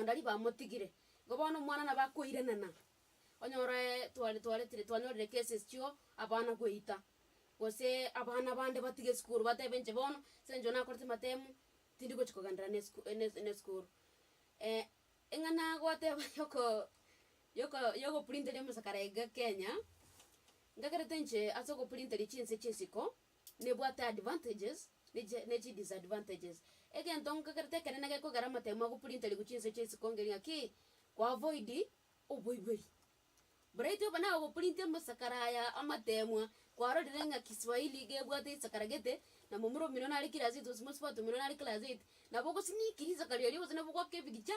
secondary bamotigire. Igo bono omwana nabo akoiranana, onyore tware twaretire twanyorire cases chio abana goita, gose abana bande batige esukuru batebe inche bono, ase eng'encho nakorete amatemu, tindi gochi kogenderera na esuku na esukuru. Eng'ana gwateba yoko yoko yogoprinteria omosakara iga Kenya, nkagerete inche ase ogoprinteria chinse chia isiko, nebwate advantages ne ne chidisadvantages. Egento nkagerete ekenene gekogera amatemo agoprinterigwa chinse chia isiko ngeri ng'aki, ko avoid oboibori. Bright obe naye ogoprintia amasakara aya amatemwa, kwarorire ng'a kiswahili iga ebwate risakara gete, na momura omino nare class eight gose mosubati omino nare class eight, nabo ogosneak risakara erio gose nabo ogoaka ebigicha,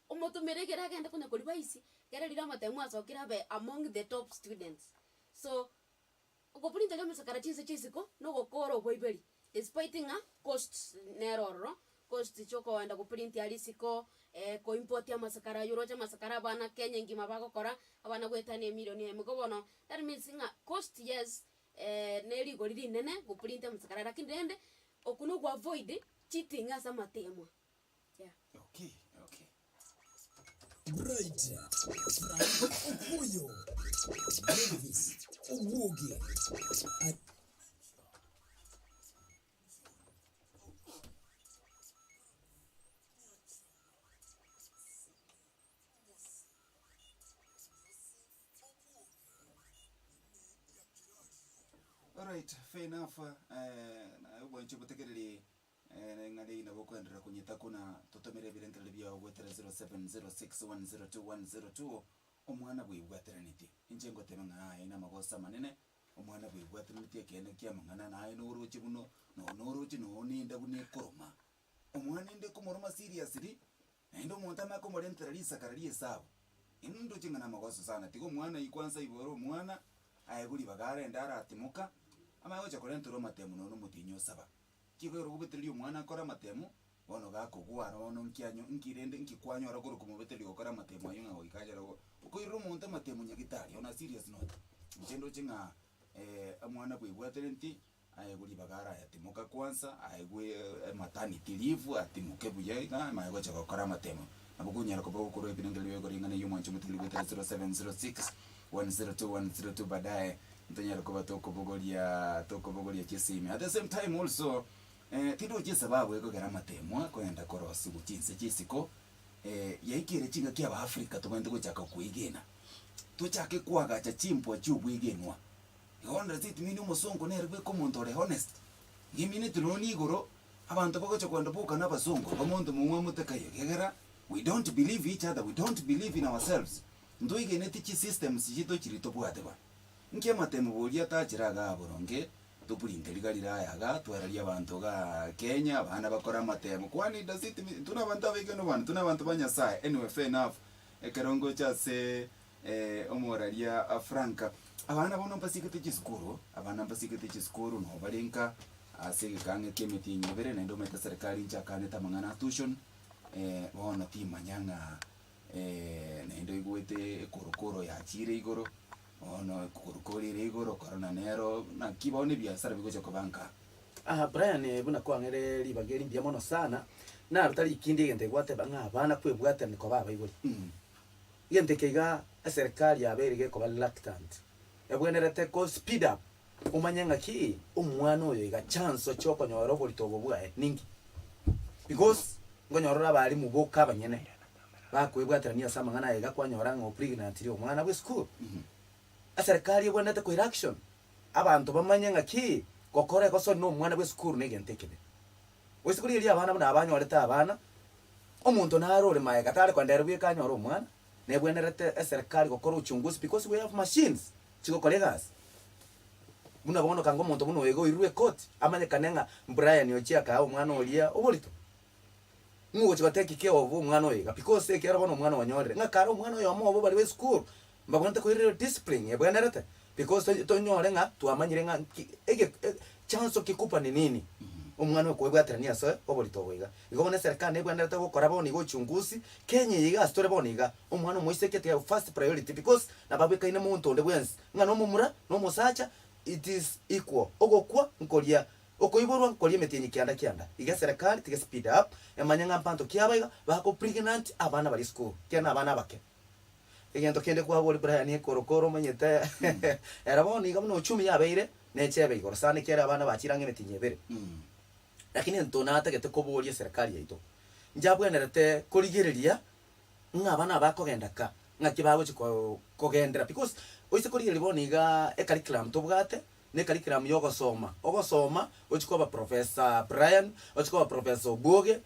omotomere ekere agende konya korivise, ekere riria amatemo asokire abe among the top students. So, Okopurinteria omosakara chinse chia isiko na ogokora oboiberi, despite ng'a costs nere ororo, costs chia okoenda koprintia aria isiko, koimport amasakara aywo oroche amasakara abana Kenya engima bagokora, abana goetania emilion eyemo. Igo bono, that means ng'a cost yes, ne rigori rinene koprintia amasakara lakini rende, okwo na okoavoid cheating ase amatemwa, yeah. Okay, okay. Bright, Frank Okuyo, Elvis Obwoge. Alright, fair enough. Eh, obwanchi obotegereri Ng'a riina gokoenderera konyita kuna totomere ebirengererio biao goetera 0706102102 omwana bwebwateranetie. Inche ngoteba ng'a aye namagoso amanene, omwana bwebwateranetie ekeene kiamang'ana naye noroche buna no noroche noo nenda buna ekoroma. Omwana inde ekomoroma seriously, naende omonto amanye komorentera risakara ria esabu. Inwe ndoche ng'a namagoso sana, tiga omwana oyio kwanza aibore omwana, aegwe ribaga arende aratimoka, amanye gocha korenterwa amatemo nonya omotienyi osaba. Chikoira ogobetereria omwana akore amatemo, bono gakogwara bono nki anyo nki rende nki kwanyora korwa komobetereria gokora amatemo aywo ng'a goika achare go okoirera omonto amatemo nyagitari on a serious note. Inche ndoche ng'a omwana bwebwaterenti, aegwe ribaga arayatimoka kwanza, aegwe maternity leave atimoke buya iga amanye gocha gokora amatemo. Nabo okonyara koba gokorwa ebirengererio biaye koreng'ana eywo omwancho omotigereri goetera 0706 102 102 baadaye. Ntonyare koba tokobogoria tokobogoria chisimi. At the same time also, eh, tindochi esababu ekogera amatemwa koenda korosigwa chinse chia isiko, eh, yaikire chingaki Abaafrika tobwenerete gochaka koegena. Tochake koagacha chimbwa chia obwegenwa. Igo bono does it mean omosongo nere bweka omonto ore honest? Iga emineti nonya igoro, abanto bagocha koenda boka na abasongo, igo monto momwamu takayo ekiagera we don't believe each other, we don't believe in ourselves. Ntoigeneti chisystems chiaito chiria tobwate bono. Nki amatemo boria atachire igaa boronge, topurinte riga rire aya igaa, twararie abanto igaa Kenya, abana bakore amatemo, kwani does it mean intwe nabanto abegenwa bana, intwe nabanto ba Nyasaye, anyway fair enough, ekero ngocha ase omoraria Frank, abana bono mbasigete chisukuru, abana mbasigete chisukuru nabo bare nka ase egekang'e kia emetienyi ebere, naende omanyete eserekari nchakanete amang'ana a tuition, bono timanya ng'a Naende oigwete ekorokoro yachiire igoro, bono ekorokoro ere igoro, korona nero, naki bono ebiasara bigocha koba nka. Aha Brian buna kwang'ire ribaga eri mbuya mono sana, naro tari kindi egento egwateba ng'a abana kwebwaterania koba abaibori. Egento eke iga eserikari yabeire gekoba reluctant, ebwenerete ko speed up omanye ng'aki omwana oyo iga chanso chiokonyora oborito obo bwaye ninki? Because nkonyora ore abalimu boka abanyene bakoebwaterania ase amang'ana aya iga kwanyora ng'a opregnantire omwana bwa esukuru. Eserikari ebwenerete koira action, abanto bamanye ng'aki gokora egosori na omwana bwa esukuru na egento ekebe. Gose korigereria abana buna abanyorete abana, omonto nare ore maega tare kogenda ere bweka anyore omwana, nebwenerete eserikari gokora uchunguzi because we have machines chigokora egasi. Buna bono kanga omonto buna oyo iga oirwe ekoti, amanyekane ng'a Brian ochia akaa omwana oria oborito. Ng'o ogochia gotake care of omwana oyo iga because ekiagera bono omwana onyorire, ng'a kare omwana oyomo obo baria ba esukuru, mbabwenerete koirerwa discipline ebwenerete because to tonyore ng'a twamanyire ng'a nki ege chanzo kikubwa ni nini? Omwana okoebwaterania ase oborito obo iga. Igo bono eserekari nebwenerete gokora bono iga uchunguzi, Kenya eye iga ase tore bono iga, omwana omoiseke tiga first priority because nababwekaine monto onde bwensi, ng'a nomomura, nomosacha, it is equal, ogokwa nkoria. Okoiborwa nkoria emetienyi kianda kianda. Iga eserekari tiga speed up emanye ng'a mbanto ki aba iga bako pregnant abana bare esukuru ekiagera na abana abake. Egento kende kwabori Brian ekorokoro omanyete ere bono iga buna uchumi yabeire nechebe igoro sana ekiagera abana bachire ang'e emetienyi ebere. Lakini ento natagete koboria eserekari yaito, njabwenerete korigereria ng'a abana aba bakogenda ka, ng'aki bagochi ko kogendera because oise korigereria bono igaa ecurriculum tobwate, ne ecurriculum ya ogosoma, ogosoma ochie koba professor Brian, ochie koba professor Obwoge,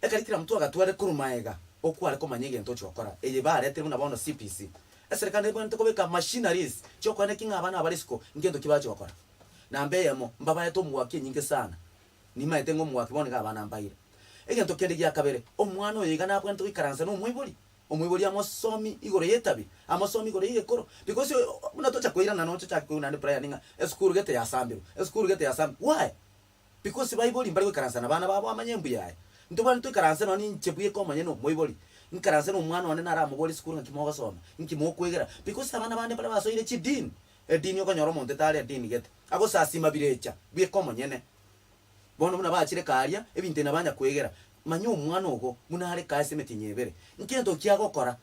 ecurriculum twagatwarire korwa maega, okware komanya egento ochia gokora, eye baretire buna bono CBC. Eserekari nebwenerete kobeka machineries chiokoeneki ng'a abana aba bare isiko, ngento ki bagochia gokora. Namba eyemo, mbabaete omogwaki enyinge sana, nimaete ng'a omogwaki bono iga abana mbaire. Egento kende gia kabere, omwana oyo iga nabwenerete goikaransa na omoibori, omoibori amosomi igoro y'etabi, amosomi igoro y'egekoro, because buna tocha koirana nocha ochake koigwa naende Brian ng'a esukuru gete yasambirwe, esukuru gete yasambirwe, why? Because baibori mbari goikaransa na bana babo amanye mbuya aye. Ntobwenerete toikaranse nonye ninche bweka omonyene omoibori, nkaranse na omwana one naramobori esukuru ng'aki mogosoma, nki mokwegera, because abana bande mbare basoire chidini, Edini okonyora omonto etari edini gete, agosasima birecha bweka omonyene. Bono buna bachire karia, ebinto ebi nabanya kwegera. Manya omwana ogo buna are kaa ase emetienyi ebere. Nkento ki agokora?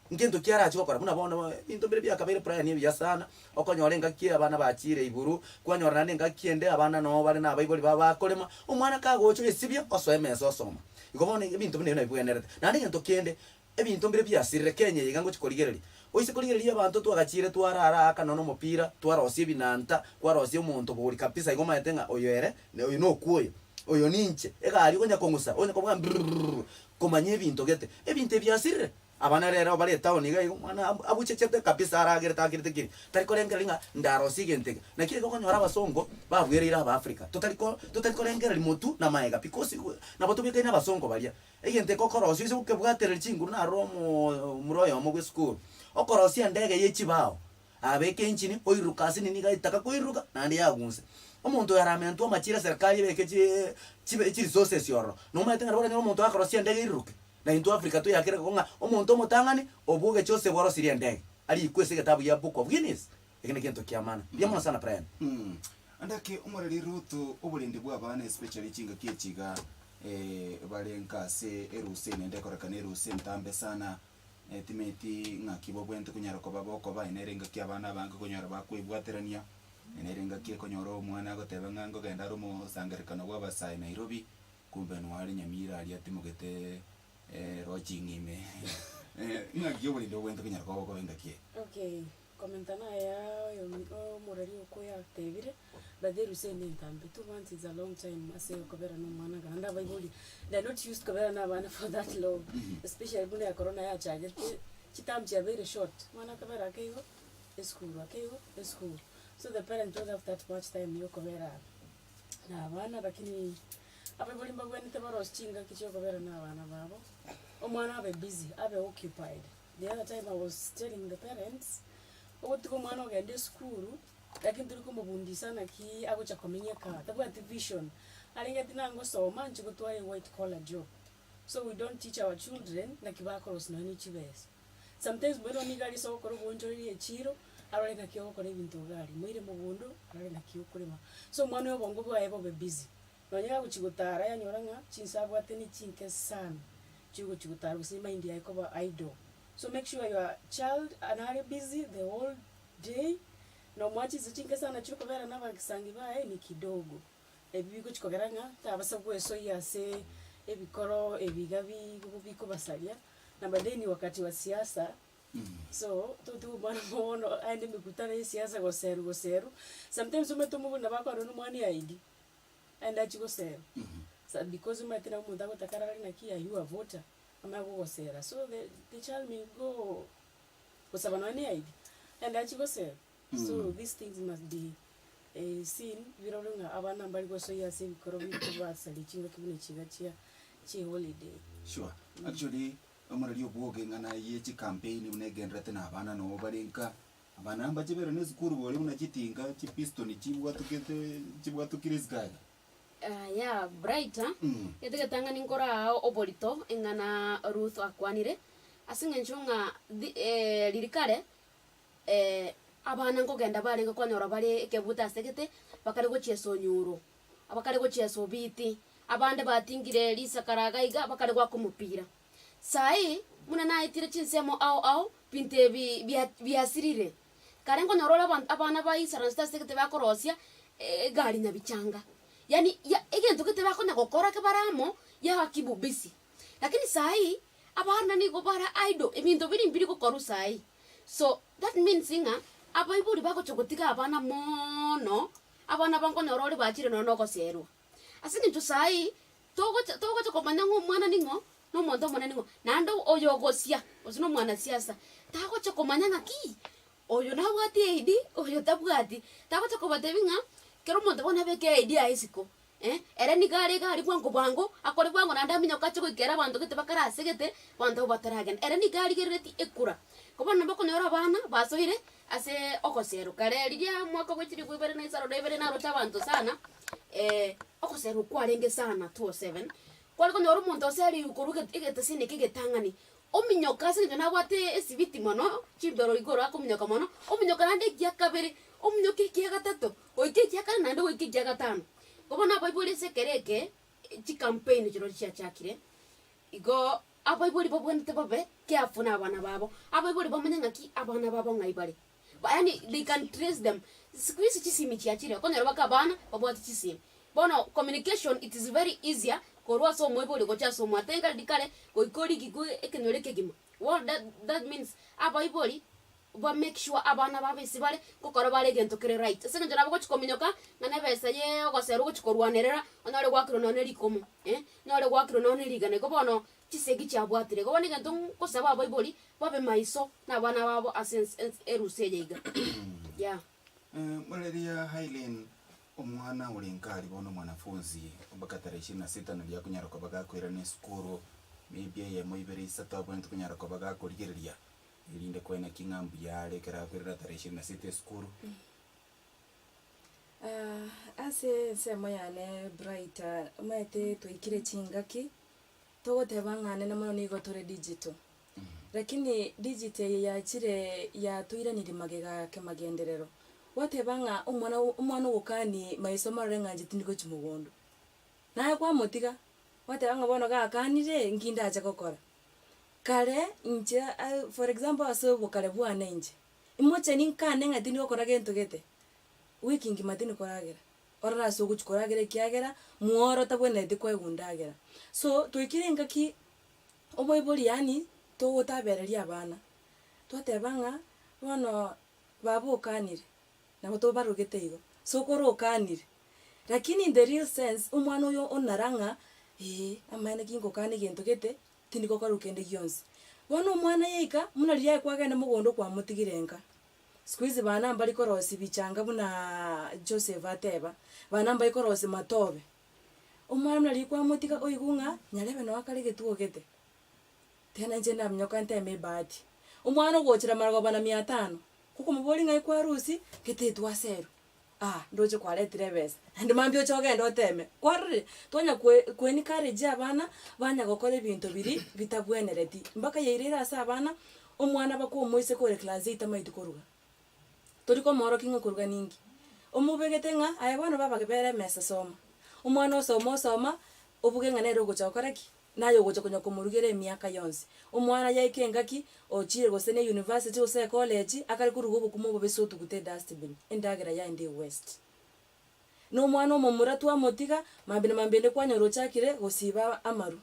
Nkento ki arache gokora? Buna bono ebinto mbire biakabeire Brian ebiya sana, okonyora engaki abana bachire iburu, kwanyora naende engaki ende abana noo bare na abaibori babo bakorema, omwana kagocha oesibia, osoe emesa osoma. Igo bono ebinto buna ebio nabibwenerete. Naende egento kende, Ebinto mbire biasirire Kenya eye iga ngochia korigereria. Oise korigereria abanto twagachire twarara aaka nonya omopira, twarosia ebinanta, kwarosia omonto bori kabisa igo omanyete ng'a oyo ere, oyo nokwo oyo, oyo ninche. Egari okonya kong'usa, onya kobuga mbrrrr, komanya ebinto gete. Ebinto ebi biasirire. Abana rero bare etown iga iga omwana abuchechete kabisa aragerete akirete kiri. Tari korengereria ng'a ndarosie egento eke. Naki iga okonyora abasongo, babwereire abaafrika. Totari ko totari korengereria motwe na maega because nabo tobwekaine abasongo baria. Egento eke okorosia ase gokebwatereria chinguru naroro omomura oyomo bw'esukuru, okorosia endege ye chibao, abeke engine, oiruruka ase nini iga etaka koiruruka naende yagunsa. Omonto oyo aramentwe amachire eserekari ebeke chi chibe chiresources ororo, nomanyete ng'a nabo oranyore omonto akorosia endege eiruruke? Na intwe Africa toyakire igo ng'a omonto omotang'ani obwogeche ose bwarosirie endege, arikwe ase egetabu gia book of Guinness. Eke negento kia maana. Mbuya mono sana Brian. Andake omoreri Ruth oborendi bw'abana especially chingaki echi iga bare nka ase erusa enende ekorekana erusa entambe sana timeti ng'aki bobwenerete konyara koba bokoba nere engaki abana abange okonyora bakoebwaterania nere engaki ekonyora omwana agoteba ng'a nkogenda are omosangererekano bwa abasae Nairobi kumbe noo are Nyamira aria atimogete lodging ime ng'aki oborendi bobwenerete konyara koba bokoba engaki eye. Okay. Komenta naya omoreri okwo yatebire, but the rusa ende entambe, 2 months is a long time ase okobera na omwana iga naende abaibori they are not used kobera na abana for that long, especially buna ya corona yachagete, chiterm chiabeire short, omwana akabera ake igo, esukuru ake igo, esukuru. So the parents don't have that much time ya okobera na abana lakini abaibori mbabwenerete barosie chingaki chia okobera na abana babo, omwana abe busy, abe occupied. The other time I was telling the parents, ogotiga omwana ogende esukuru, lakini tori komobundisa naki agocha komenyeka, tabwati vision, arenge ati nangosoma nchi gotwara a white collar job. So we don't teach our children naki bakorosia nonye ne chibesa. Sometimes mono nigo aria ase ogokora oboonchoreria echiro, arore naki ogokora ebinto iga aria, moire mogondo, arore naki okorema. So omwana oyo obongo bwaye bobe busy, Nonya agochia gotara yanyora ng'a chinsa abwate ne chinke sana chiogochia gotara gose emind yaye koba idle. So make sure your child nare busy the whole day, nomoa chinsa chinke sana chiokobera na abagisangi baye ni kidogo. Ebi bigochia kogera ng'a tabasa goesoyia ase ebikoro ebi iga bi bikobasaria, na baadaye ni wakati wa siasa. So, totiga omwana bono aende emekutano ya esiasa goserwa goserwa, sometimes omanyete omobori nabo akorora na omwana eID. Aende achie gosera, sa because omanyete nabo omonto agotaka arare naki are you a voter? Amanye gogosera so the the child may go gosaba nonya ne ID, aende achie gosera. So these things must be seen birore ng'a abana mbari gosoyia ase ebikoro bikobasaria chingaki buna echi iga chia chiholiday. Sure. Actually, omoreri obwoge ng'ana ye chicampaign buna egendererete na abana nabo bare nka Abana mbachebere nesukuru boria buna chitinga, chipistoni chibwatukete chibwatukire isiko aiga. Yaya Bright, gete getang'ani nkoraa oborito eng'ana Ruth akwanire, ase eng'encho ng'a thi riria kare abana nkogenda barenge konyora bare ekebuto ase gete, bakare gochiesa onyuro. Abakare gochiesa obiti, abande batingire risakara iga iga bakare goaka omopira. Saii, buna naetire chinsemo ao ao, binto ebi bia biasirire. Kare nkonyora ore abanto abana ba isaransete ase egete bakorosia egari nyabichanga. Yaani ya egento gete bakonya gokora kebare amo, yaba kibubisi. Lakini saii, abana nigo bare idle, ebinto biria mbiri gokorwa saii. So, that means ng'a, abaibori bagocha gotiga abana moono, abana aba nkonyora ore bachire nonya na ogoserwa. Ase eng'encho saii, togocha togocha komanya ng'a omwana ning'o, na omonto omonene ning'o, naende oyo ogosia, gose na omwanasiasa, tagocha komanya ng'aki, oyo nabwate ID, oyo tabwati. Tagocha kobatebia ng'a, kera omonto bono abeke ID yaye isiko, eh, ere nigo are iga aria bwango bwango, akore bwango naende aminyoke ache goikera abanto gete bakare ase gete, abanto abwo bataragenda. Ere nigo arigereretie ekura. Ko bono nabo okonyora abana basoire ase ogoserwa. Kare riria omwaka bwa chilifu ibere na isano na ibere naroche abanto sana, ogoserwa kwarenge sana 207, kware konyora omonto oserigwe korwa eget egeteseni eke egetang'ani, ominyoka ase eng'encho nabwate esibiti mono, chimbero igoro akominyoka mono, ominyoka naende ekia kabere, ominyoka ekia gatato, goika ekia kane naende goika ekia gatano. Igo bono abaibori ase ekero eke, chicampaign chirochio chiachakire, igo abaibori babwenerete babe careful na abana babo, abaibori bamanye ng'aki abana babo ng'ai bare. Yaani they can trace them. Siku hizi chisimi chiachire, okonyora mpaka abana babwate chisimi. Bono communication it is very easier korwa ase omoibori gochia ase omwana. Tenga riria kare goika orikigwe ekenyoro ekegima. Bono that that means abaibori ba make sure abana babo ase bare, nkokora bare egento kere right. Ase eng'encho nabo ogochi kominyoka, ng'a na ebesa ye ogosera ogochi korwanerera, onyore gwakirwe nonye na rikomo eh, onyore gwakirwe nonye na rigena. Igo bono chisegi chiabwatire. Igo bono egento nkosaba abaibori, babe maiso na abana babo ase ens ens erusa eye iga yeah. Muraria Aileen, omwana ore nkari bono omwanafunzi mpaka tarehe ishirini na sita naria akonyara koba gakoirana esukuru, maybe eyemo ibere isato abwenerete konyara koba gakorigereria, erinde koe naki ng'a mbuya are ekero akoirana tarehe ishirini na sita esukuru. Ase ensemo yane Bright, omanyete twaikire chingaki, togoteba ng'a nene mono nigo tore digital. Lakini digital eye yachire yatoiranirie magega kemagenderero, gwateba ng'a omwana omwana ogokani maiso marore ng'a inche tindi gochia mogondo. Naye kwamotiga, gwateba ng'a bono gakanire nki ndache gokora. Kare inche for example ase obokare bwane inche, imoche ninkane ng'a tindi gokora gento gete, wiki ngima tindi koragera, orore ase ogochia koragera ekiagera mworo tabwenereti koegwa endagera. So, twaikire engaki omoibori yaani togotabereria abana, twateba ng'a bono baba okanire, nabo tobarogete igo, sokoro okanire, lakini in the real sense omwana oyo onara ng'a eh, amaene ki ngokana egento gete, tindi gokorwa kende gionsi. Bono omwana yaika, buna riria aye kwagenda mogondo kwamotigire nka, siku hizi bana mbari korosia bichanga bunaaa Joseph ateba, bana mbari korosia matobe. Omwana buna riria kwamotiga oigwe ng'a nyarebe noo akare egetuo gete, tena inche ndaminyoka nteme ebahati. Omwana ogochera marogoba na mia tano, gokomoboria ng'ai kwarusia, gete twaserwa, ah ndoche kwaretire ebesa, naende mambia oche ogende oteme, kwarorire? Twanya koe ko encourage abana, banya gokora ebinto biria bitabwenereti, mpaka yairire ase abana, omwana baka omoiseke ore class eight tamaeti koruga. Tori komoorokia ng'a okoruga ninki. Omobegete ng'a aye bono baba bera emesa soma. Omwana osoma osoma, obuge ng'a nere ogocha gokora ki? Naye ogocha konya komorugera emiaka yonsi. Omwana yaika engaki, ochire gose ne university gose ecollege, akare koruga obokima obobe ase otugute edustbin, endagera yaye waste. Na omwana omomura twamotiga, mambia na mambia ende kwanyora ochakire gosiba amaru.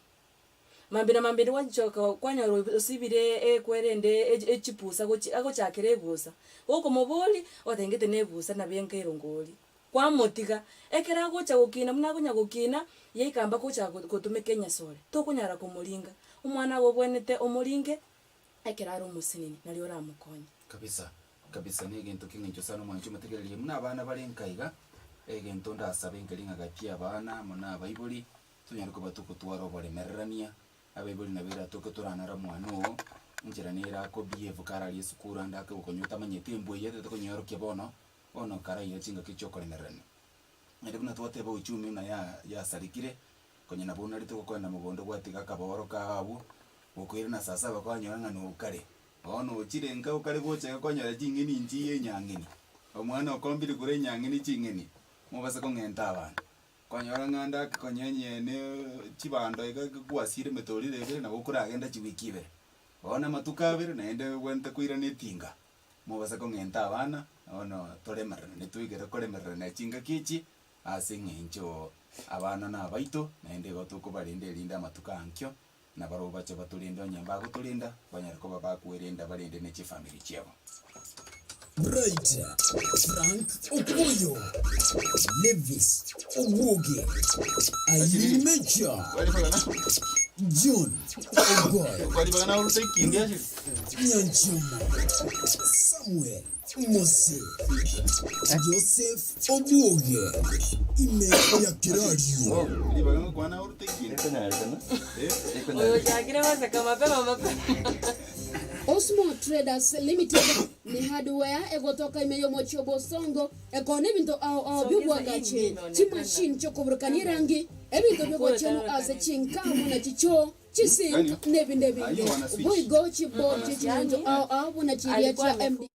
Mambia na mambia gwanchoka kwanyora osibire ekwerende echipusa gochi agochakera ebusa, gokomoboria, otengete na ebusa nabo enka erongori, kwamotiga, ekero agocha gokina buna akonya gokina, yaika mpaka ochaka gotumeka enyasore, tokonyara komoringa. Omwana agobwenerete omoringe, ekero are omosinini, nario oramokonye. Kabisa, kabisa na egento ki'eng'encho sana omwanchi omotegererie buna abana bare nka iga, egento ndasabe nkeri ng'a gati abana amo na abaibori, Tonyare koba togotwara oboremererania, abaibori nabo eratoke toranara omwana oo, enchera nere ako behave kararia esukuru ande ake gokonywa otamanyeti embwa eyio etagete konyeorokia bono, bono karaira chingaki chiokoremererania. Naende buna twateba uchumi buna ya yasarekire, konya nabo onarete gokoenda mogondo gwatiga akabooro kago abwo, gokoirana saa saba kwanyora ng'a nokare, bono ochire nka okare gocha iga kwanyora ching'eni nchiiyo enyang'eni, omwana okombire korwa enyang'eni ching'eni, mobase kong'enta abana. Kwanyora ng'a ndake konyenyia ne chibando iga gwasire emetoriro ebere nabo okoragenda chiwiki ibere. Bono amatuko abere naende obwenerete koirana etinga, mobase kong'enta abana, bono toremererane toigere koremererana chingaki echi, ase eng'encho abana na abaito, naende igo tokobarenda erinde amatuko ankio, nabarobwo bache batorende onye mbagotorenda, banyare koba bakwerenda barende ne chifamiri chiabo. Bright, Frank Okuoyo, Levis Obwoge, Eileen Major, John Ogoy, Nyanchama, Samuel Mose, Joseph Obwoge, ime ya Kerario. Oyochakire goseka mapema mapema. Osmo Traders Limited ne hardware egotoka ime y'omochie o Bosongo ekoonia ebinto ao ao bi'obwagachi, chimachine chiokoburukania erangi, ebinto bi'obochenu ase chinka buna chichoo, chisink na ebinde ebinge. Boigo chiboard chi'echingencho ao ao buna chiria chia MD.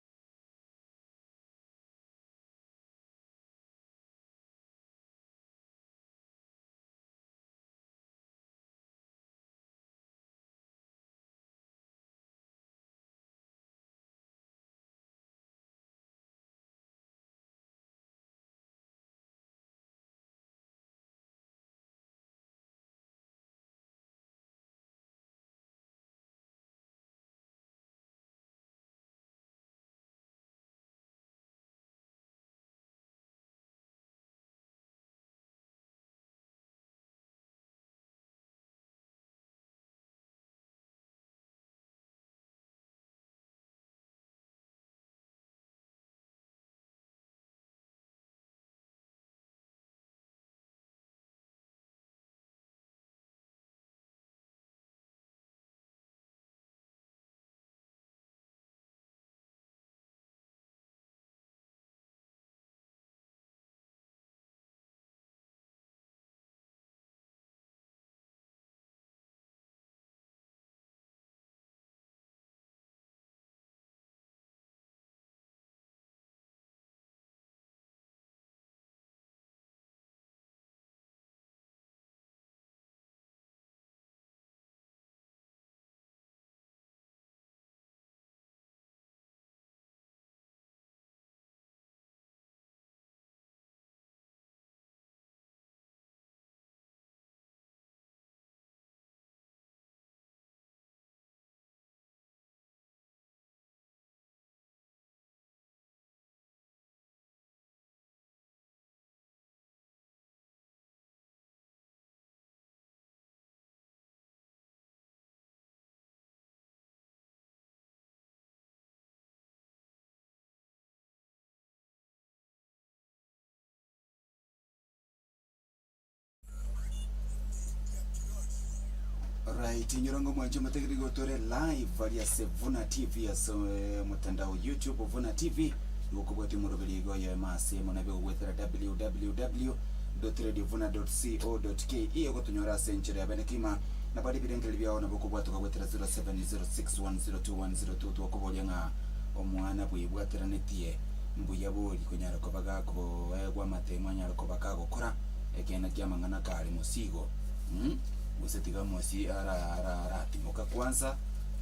Right, nyorongo mwanche motegereri gotore live aria ase Vuna TV ase eh, motandao YouTube Vuna TV gokobwatia omoroberi igo oyoemo ase monabe gogwetera www.radiovuna.co.ke ogotonyora ase enchera ya bene kima nabari ebirengererio biao nabo okobwatoka goetera 0706102102 twakoboria ng'a omwana bwebwateranetie mbuya bori konyara koba gakoegwa amatemo anyare koba kagokora ekeene ki'amang'ana kare mosigo mm, gose tiga omosi ara ara aratimoka kwanza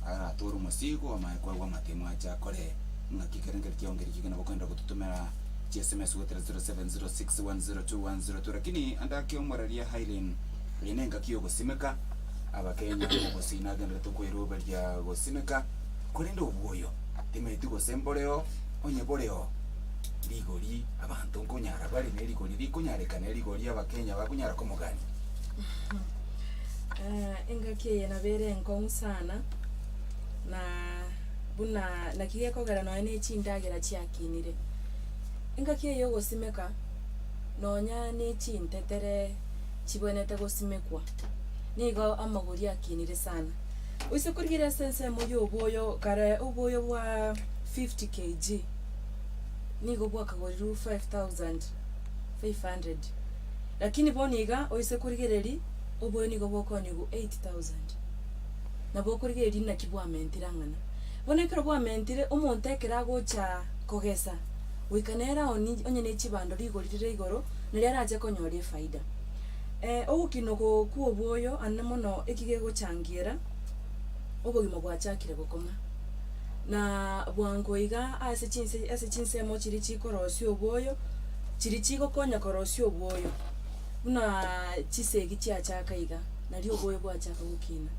aratore omosigo amanye koegwa amatemo ache akore ng'aki ekerengerio kiao nkeri kegena gokenda gototomera chi sms goetera 0706102102 lakini ande ake omoraria Haileen eye ne engaki yogosimeka abakenya gose nagenderete koeroberia gosimeka korende obwoyo timanyeti gose mboreo onye boreo rigori abanto nkonyara bare ne rigori rikonyarekana rigori abakenya bakonyara komogania. Engaki eye nabo ere enkong'u sana, na buna naki gekogera nonya na echindagera chiakinire. Engaki eye yogosimeka, nonya na echintetere chibwenerete gosimekwa, nigo amagori akinire sana. Oise korigereria ase ensemo ya oboyo kare oboyo bwa 50 kg, nigo bwakagorirwe 5500, lakini bono iga oise korigereria oboyo nigo bokoonigwa 8000. Nabo okorigereria naki bwamentire ang'ana. Bono ekero bwamentire, omonto ekero agocha kogesa, goika nere aonie onye ne chibando rigori rire igoro, nario arache konyora efaida. Ogokina oko kwa obwoyo ande mono eki gegochangiera, obogima bwachakire gokong'a. Na bwango iga ase chinse ase chinsemo chiria chikorosia obwoyo, chiria chigokonya korosia obwoyo, buna chisegi chiachaka iga, nario obwoyo bwachaka gokina.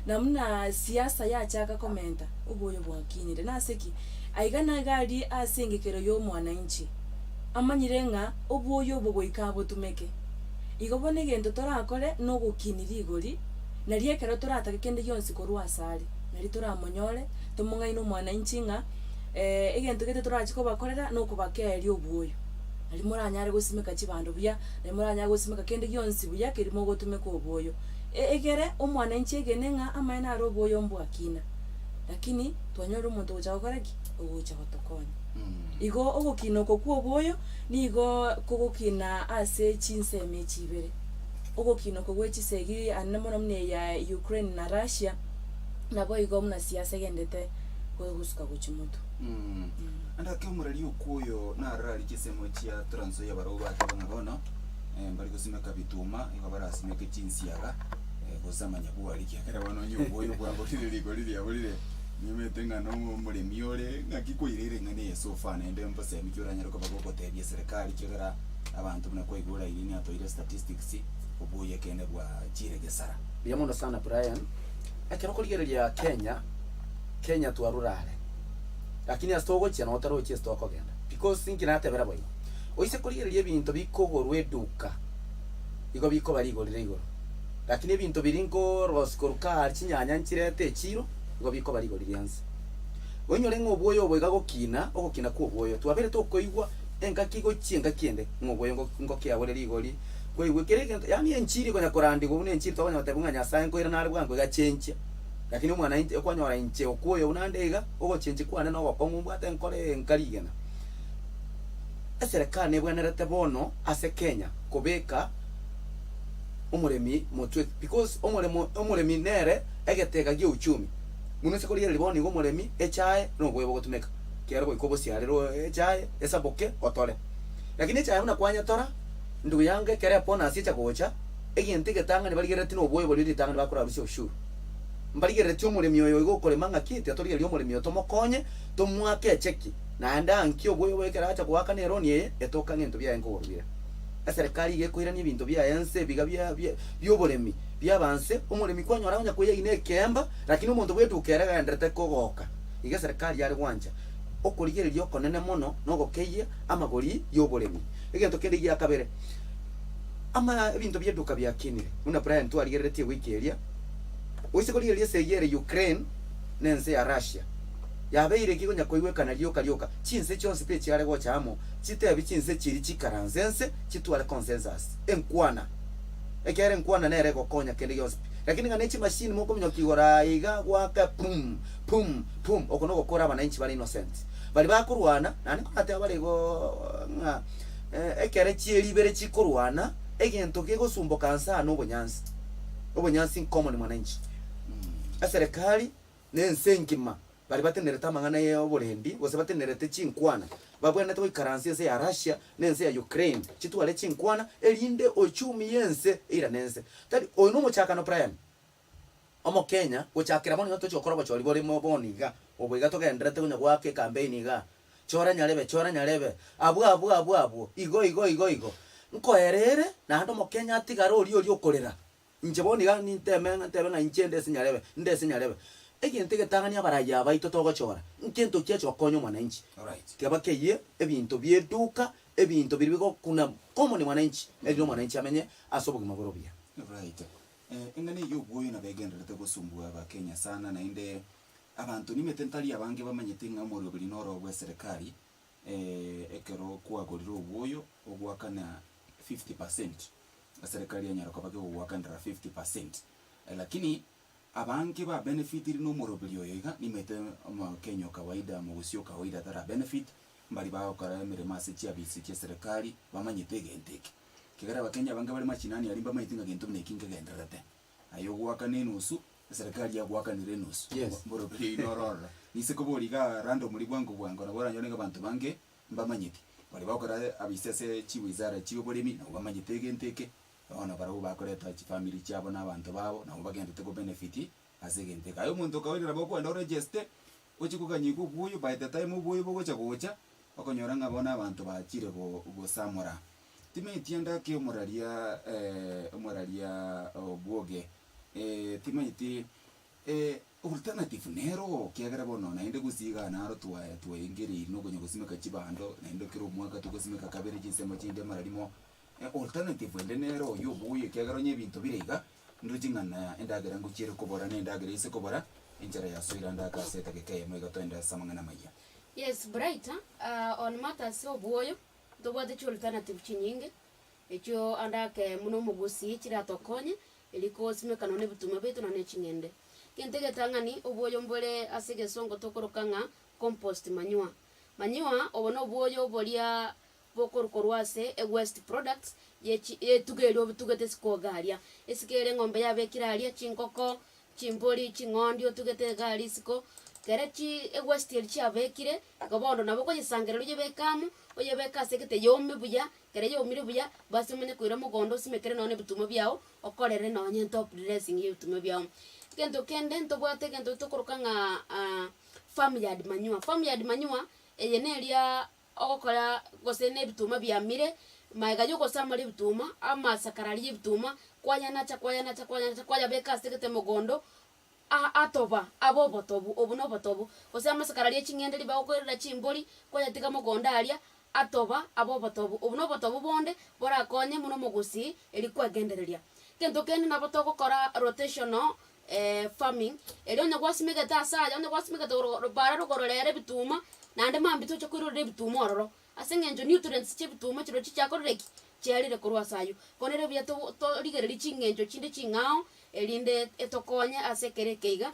Na buna siasa yachaka komenta, obwoyo bwakinire. Nase ki? Aiga naiga aria ase engekero ya omwananchi, amanyire ng'a obwoyo obo goika abotumeke. Igo bono egento torakore nogokinia rigori, nario ekero toratake kende gionsi korwa asare, nario toramonyore, tomong'aine omwananchi ng'a egento gete torachi kobakorera nokobakeeria obwoyo. Nario moranyare gosimeka chibando buya, nario moranyare gosimeka kende gionsi buya keria mogotumeka obwoyo. Egere omwananchi egene ng'a amaene are obwoyo mbwakina, lakini twanyorire omonto ogocha gokora ki? Ogocha gotokonya. Igo ogokina oko kwa obwoyo nigo kogokina ase chinsemo echi ibere, ogokina oko gwe chisegi anene mono buna eya Ukraine na Russia, naboigo buna siasa egendete gosuka gochia motwe. Ande omoreri okwo oyo narora aria chisemo chia Trans Nzoia barabwo bateba ng'a bono mbari gosimeka bituma, igo barasimeke chinsiaga gose amanyabwari ekiagera bono onye obwoyo bwaborire rigori riaborire nimanyete ng'a no omoremi ore ng'aki kwairire eng'ana eye so far naende mbosemi ki oranyare koba gogotebia eserekari ekiagera abanto buna kwaigure Irene atoire statistics obwoyo ekeene bwachire gesara. Mbuya mono sana Brian, ekero okorigereria Kenya, Kenya twarure are, lakini ase togochia nabo tarochi ase tokogenda because inki natebera boigo, oise korigereria ebinto bikogorwa eduka, igo bikoba rigori rire igoro, lakini ebinto biria nkorosia korwa kaa chinyanya nchirete echiro, igo bikoba rigori ria nse. Oinyore ng'a obwoyo obo iga gokina, ogokina kwa obwoyo, twabere tokoigwa engaki gochia engaki ende, ng'a obwoyo ngo ngokea bore rigori, kwaigwa kera egento yaani enchiri ekonya korandigwa buna enchiri tokonya goteba ng'a Nyasaye nkoirana are bwango iga chenchia. Lakini omwana inche okwanyora inche okwo oyo buna nde iga, ogochenchia kwane na ogokong'u mbwate nkore enka rigena. Eserekari nebwenerete bono ase Kenya kobeka omoremi motwe because omoremo omoremi nere egetega gia uchumi. Buna ase korigereria bono iga omoremi echae nobobe bogotumeka, kero goika obosiarerwe echae esaboke otore. Lakini echae buna kwanyetora, ndugu yangu ekero ebonus echa gocha, egento egetang'ani barigereretie nobobe boria ritang'ani bakorarusia ushuru. Mbarigereretie omoremi oyo oiga okorema ng'aki, tiga torigererie omoremi oyo tomokonye, tomoake echeki, naende anki oboyo boye ekero acha goakana eroni eye, etoka ng'ento biaye nkogorwa bire. Eserekari iga ekoirania ebinto biaye nse ebiga bia bia bi'oboremi biaba nse, omoremi kwanyora onya koyegina ekeemba, lakini omonto bw'eduka ere agenderete kogoka. Iga eserekari yare gwancha okorigereria okonene mono na ogokeyia amagori y'oboremi. Egento kende gia kabere, ama ebinto bi'eduka biakinire, buna Brian twarigereretie ewiki eria, Oise korigereria esegi ere Ukraine na ense ya Russia, yabeire ki konya koigwekana rioka rioka, chinse chionsi pi chiare gocha amo, chitebi chinse chiria chikaranse ense chitware consensus, enkwana. Ekiagera enkwana nere egokonya kende gionsi pi. Lakini ng'a ne chimashini mokominyoka igoro aa iga goaka pum pum pum, oko nogokora abananchi bare innocent. Baria bakorwana, naende nkoratebe bare igoo ng'a ekere chieri ibere chikorwana, egento kegosumboka nse aa nobonyansi. Obonyansi nkomoni mwananchi. Eserekari na ense engima baria batenerete amang'ana ya oborendi gose batenerete chinkwana babwenerete goikaransa ense ya Russia na ense ya Ukraine chitware chinkwana erinde ochumi y'ense eirane ense. Tari oyo nomochakano Brian omokenya gochakera bono iga tochi gokora obochori bore bono iga obo iga togendererete konya goaka ecampaign igaa chora nyarebe chora nyarebe abwo abwo abwo abwo igo igo igo igo nkoera ere naende omokenya atigare oria oria okorera. Inche bono iga ninteme ng'a ntebe ng'a inche nde ase nyarebe, nde ase nyarebe. Egento egetang'ani abarai aba baito togochora, nkento ki ache gokonya omwananchi? Tiga bakeyie ebinto bi'eduka, ebinto biria bigokuna common mwananchi, erinde omwananchi amenye ase obogima bore obuya. Right. Eng'ana eyio obwoyo nabo egendererete gosumbua abakenya sana naende abanto nimete ntari abange bamanyete ng'a omoroberi noro bw'eserekari ekero kwagorire obwoyo ogoakana 50%. Eserekari yanyara koba kegogoakanera 50%. Lakini abange ba benefitiri na omoroberi oyo iga, nimaete omokenya o kawaida, omogusii o kawaida atara benefit, mbari bagokora emeremo ase chiabisi chia eserekari, bamanyete egento eke. Ekiagera abakenya abange bare mashinani aria mbamanyeti ng'a gento buna eki nkegendererete. Aye ogoakana enusu, eserekari yagoakanire enusu. Yes. Omoroberi oyio noro ororo. Nise kobori igaa randomly bwango bwango nabo oranyore ng'a abanto bange mbamanyeti. Baria bagokora abisa ase chiwizara chia oboremi nabo bamanyete egento eke. Bono barabwo bakoreta chifamiri chiabo na abanto babo, nabo bagenderete kobenefit ase egento eke. Aye omonto okawaida nabo okogenda oregeste, ochie koganyigwa obwoyo by the time obwoyo bogocha gocha, okonyora ng'a bono abanto bachire go gosamora. Timanyeti ande ake omoraria omoraria obwoge, timanyeti Alternative nero oo, ekiagera bono naende gose igaa naro twae twaengereiri na okonya gosimeka chibando, naende kera omwaka togosimeka kabere chinsemo chinde mara rimo, alternative ende nero oywo obuya ekiagera onye ebinto bire iga, ndoche ng'a na endagera ngochiere kobora na endagera ase kobora, enchara yasoire ande ake ase edageka eyemo iga toende ase amang'ana amayia. Yes Bright, on matters ya obwoyo, ntobwate chialternative chinyinge, echio ande ake buna omogusii chiratokonye, Erio kosimeka nonya nebituma biaito nonya ne ching'ende. Egento egetang'ani, obwoyo mbore ase egesongo tokoroka ng'a compost manure. Manure, obo nobwoyo boria bokorwa korwa ase ewaste products ye chi yetugo eria obitugete isiko iga aria. Esiko eria eng'ombe yabekire aria, chingoko, chimbori, ching'ondi otugete iga aria isiko, kere chi ewaste eria chiabekire, igo bono nabo okoyesangereria oyebeke amo, oyebeke ase egete yome buya, Ekero yaumire buya, basi omanye koira mogondo osimekere nonya nebituma biao, okorere nonya entop dressing y'ebituma biao. Egento kende ntobwate egento tokoroka ng'a farmyard manure. Farmyard manure, eye neria ogokora gose na ebituma biamire, magega ya ogosamora ebituma, amasakara aria ya ebituma, kwayanacha kwayanacha kwayanacha kwayabeka ase egete mogondo, atoba abe obotobu, obo nobotobu, gose amasakara aria ching'ende ribaga okoirera chimbori, kwayatiga mogondo aria, atoba abe obotobu. Obo nobotobu bonde borakonye buna omogusii erio kwegendereria. Egento kende nabo togokora rotational farming, erio onye gwasimegete ase aya, onye gwasimegete oro bara rogoro rero ebituma, naende mambia tocha koirorera ebituma ororo. Ase eng'encho nutrients chi'ebituma chirochio chiakorire ki? Chiarire korwa ase ayio. Bono ere buya to torigererie ching'encho chinde ching'ao, erinde etokonye ase ekero eke iga,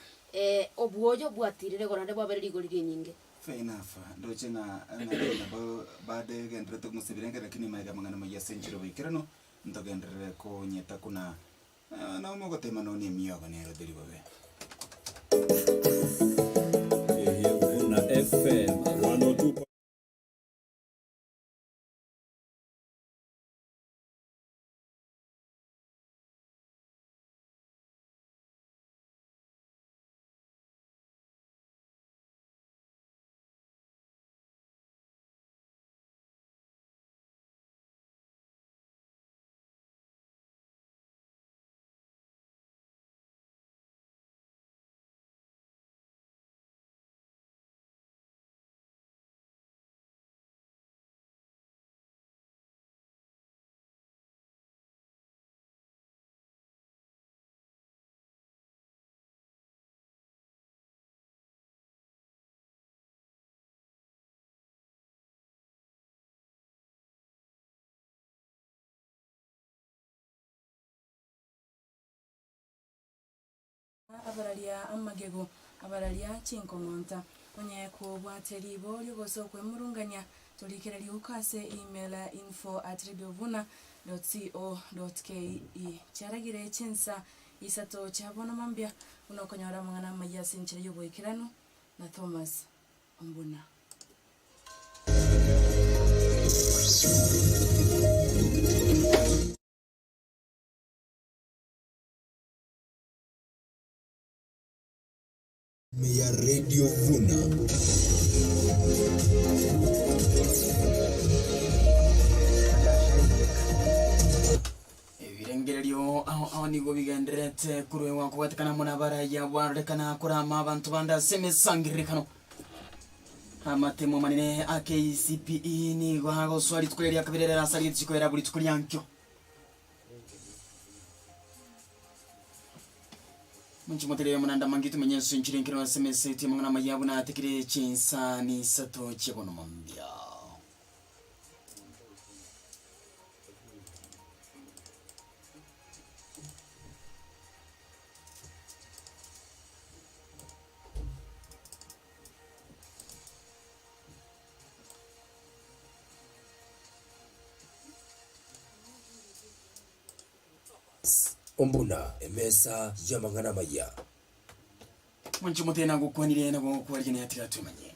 obwoyo bwatirire igoro naende bwabere rigori rinyinge. Fair enough, ndoche ng'a ng'a nabo bado egendererete kong'usa ebirenge lakini magega amang'ana amayia ase enchera oboikeranu, ntogenderere konyeta kuna nabo mogotema nonya emiogo nero teri bobe. Eye Buna FM 102. Abararia amagego, abararia chinkong'onta. Onye kobwate riborio gose okwemurungania, torikere riuko ase email info@radiovuna.co.ke. Chiaragire chinsa isato chia bono mambia, buna okonyora amang'ana amayia ase enchera y'oboikeranu na Thomas Ombuna. Ime ya Radio Vuna. Ebirengererio ao ao nigo bigendererete korwegwa kobwatekana amo nabarayia bwarorekana korama abanto bande ase emesangererekano. Amatemo amanene a KCPE nigo agosoa rituko eria kabere rero ase rigeti chikoera buri rituko riankio. Monche moterere omonanda mangi tumenye ase enchera enkero ase emesa yaito y'amang'ana amaya buna atekire chinsani isato chia bono mambia. Ombuna emesa y'amang'ana amaya. Mwanche motena gokwanire na gokwarigania tiga twemanye.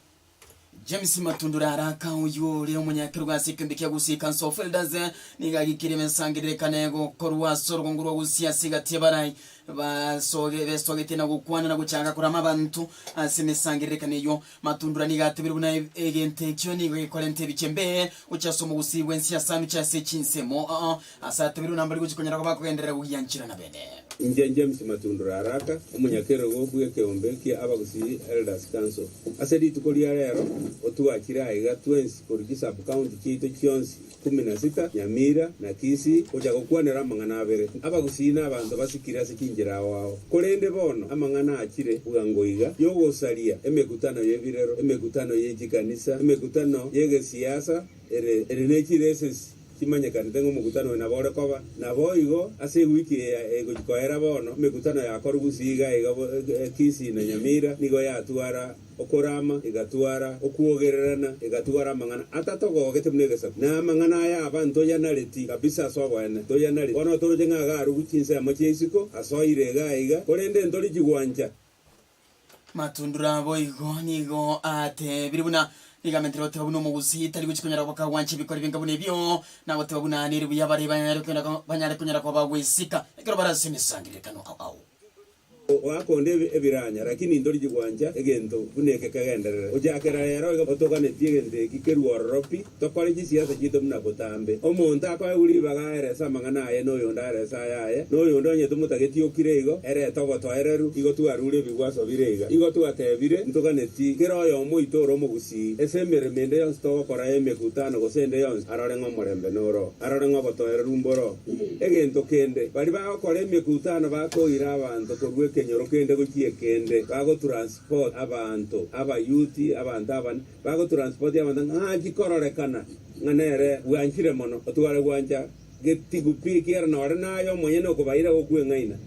James Matundura Araka oyio ore omonyakerogo ase ekeombe kia Gusii Council of Elders nigo agikirie emesangererekano egokorwa ase orogongo rwa Gusii ase egati y'abarai basoge besogetie na gokwana na gochaka korama abanto ase emesangererekano eyio. Matundura nigo atebire buna egento ekio nigo gekorenta ebichembe gochia ase omogusii bw'ense ase amiche ase chinsemo ase atebire buna mbari gochia konyara koba kogenderera gogiancherana bene. Inche James Matundura Araka, omonyakerogo bw'ekeombe kia Abagusii Elders Council. Ase rituko ria rero otwachire aiga twensi korwa chisub-county chiaito chionsi ikomi na sita, Nyamira na Kisii, gocha gokwanera amang'ana abere. Abagusii nabanto basikire ase chinchera ao ao. Korende bono amang'ana achire bwango iga y'ogosaria emekutano y'ebirero, emekutano ye chikanisa, emekutano y'egesiasa ere ere ne chiresesi chimanyekanete ng'a omokutano oyo nabo ore koba. Naboigo ase ewiki eye egochia koera bono, emekutano yakorwa Gusii iga iga Kisii na Nyamira nigo yatwara okorama, egatwara okwogererana, egatwara amang'ana atatogogete buna egesaku. Na amang'ana aya aba ntoyanareti kabisa ase oboene, ntoyanareti. Bono toroche ng'a agarugwe chinsemo chia isiko, asoire iga iga, korende ntori chigwancha. Matundura boigo nigo atebirie buna nigo amentire goteba buna omogusii tari gochia konyara koba kagwancha ebikori binga buna ebio, na goteba buna nere buya baria banyare konyara koba bagwesika ekero bare ase emesangererekano ao ao. Oakonde ebiranya, lakini ntoriji gwancha egento buna eke kegenderere. Gochakera rero iga otoganetie egento eki kerue ororo pi, tokore chisiasa chiaito buna botambe. Omonto akoegwa ribaga aerese amang'ana aye, na oyonde aerese ayaye, na oyonde onye tomotageti okire igo, erete obotoereru. Igo twarure ebigwaso bire iga. Igo twatebire, ntoganeti kera oyomo oito ore omogusii, ase emeremo ende yonsi togokora y'emekutano gose ende yonsi, arore ng'a omorembe noro, arore ng'a obotoereru mboro. Egento kende, baria bagokora emekutano bakoira abanto korwa ekenyoro kende gochia ekende, bagotransport abanto, abayuti, abanto abane, bagotransport abanto ng'a chikororekana ng'a nere bwanchire mono, otware gwancha getigu pi, ekiagera nore naye omonyene okobaira gokweng'aina.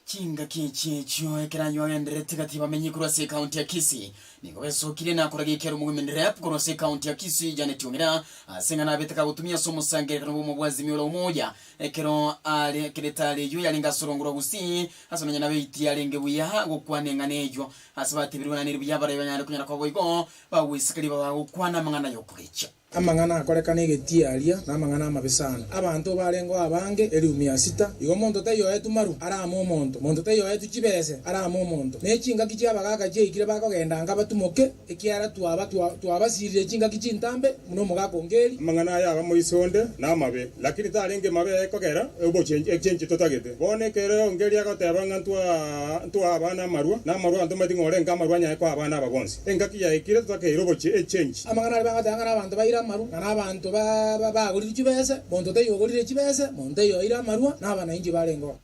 Chingaki echi echio ekero ayio agendererete gati y'abamenyi korwa ase ekaunti ya Kisii nigo besokirie na koraga ekiaro Women Rep korwa ase ekaunti ya Kisii Janet Ong'ira ase ng'a nabete kagotumia ase omosangererekano bw'omo bwa Azimio la Umoja ekero are ekero etari eyio yarenge ase orongo rwa Gusii ase nonya nabeiti yarenge buya gokwana eng'ana eyio ase batebirwe ng'a neri buya abarai banyare konyara koba boigo bagwesika ribaga gokwana amang'ana y'okogecha. Amang'ana akorekana egetii aria namang'ana amabe sana. Abanto barengeo abange elifu mia sita. Igo monto taiyo oetwe maru arame omonto, monto taiyo oetwe chibese arame omonto. Ne chingaki chi'abagaaka chiaikire bakogenda anga batumoke, ekiagera twaba twabasirire chingaki chintambe buna omogaka ongeri. Amang'ana aya abamoisa onde namabe, lakini tarenge mabe ekogera echenche totagete. Bono ekero ongeri agoteba ng'a ntwaa abana amarwa, namarwa ntomanyeti ng'a orenge amarwa anyaye koa abana aba bonsi. Engaki yaikire totakeire obochie echenchi. Amang'ana aria bagoteba ng'a nabanto baire amarwa, ng'a nabanto bagorire chibese, monto taiyo ogorire chibese, monto taiyo oire amarwa, nabanainchi barengeo.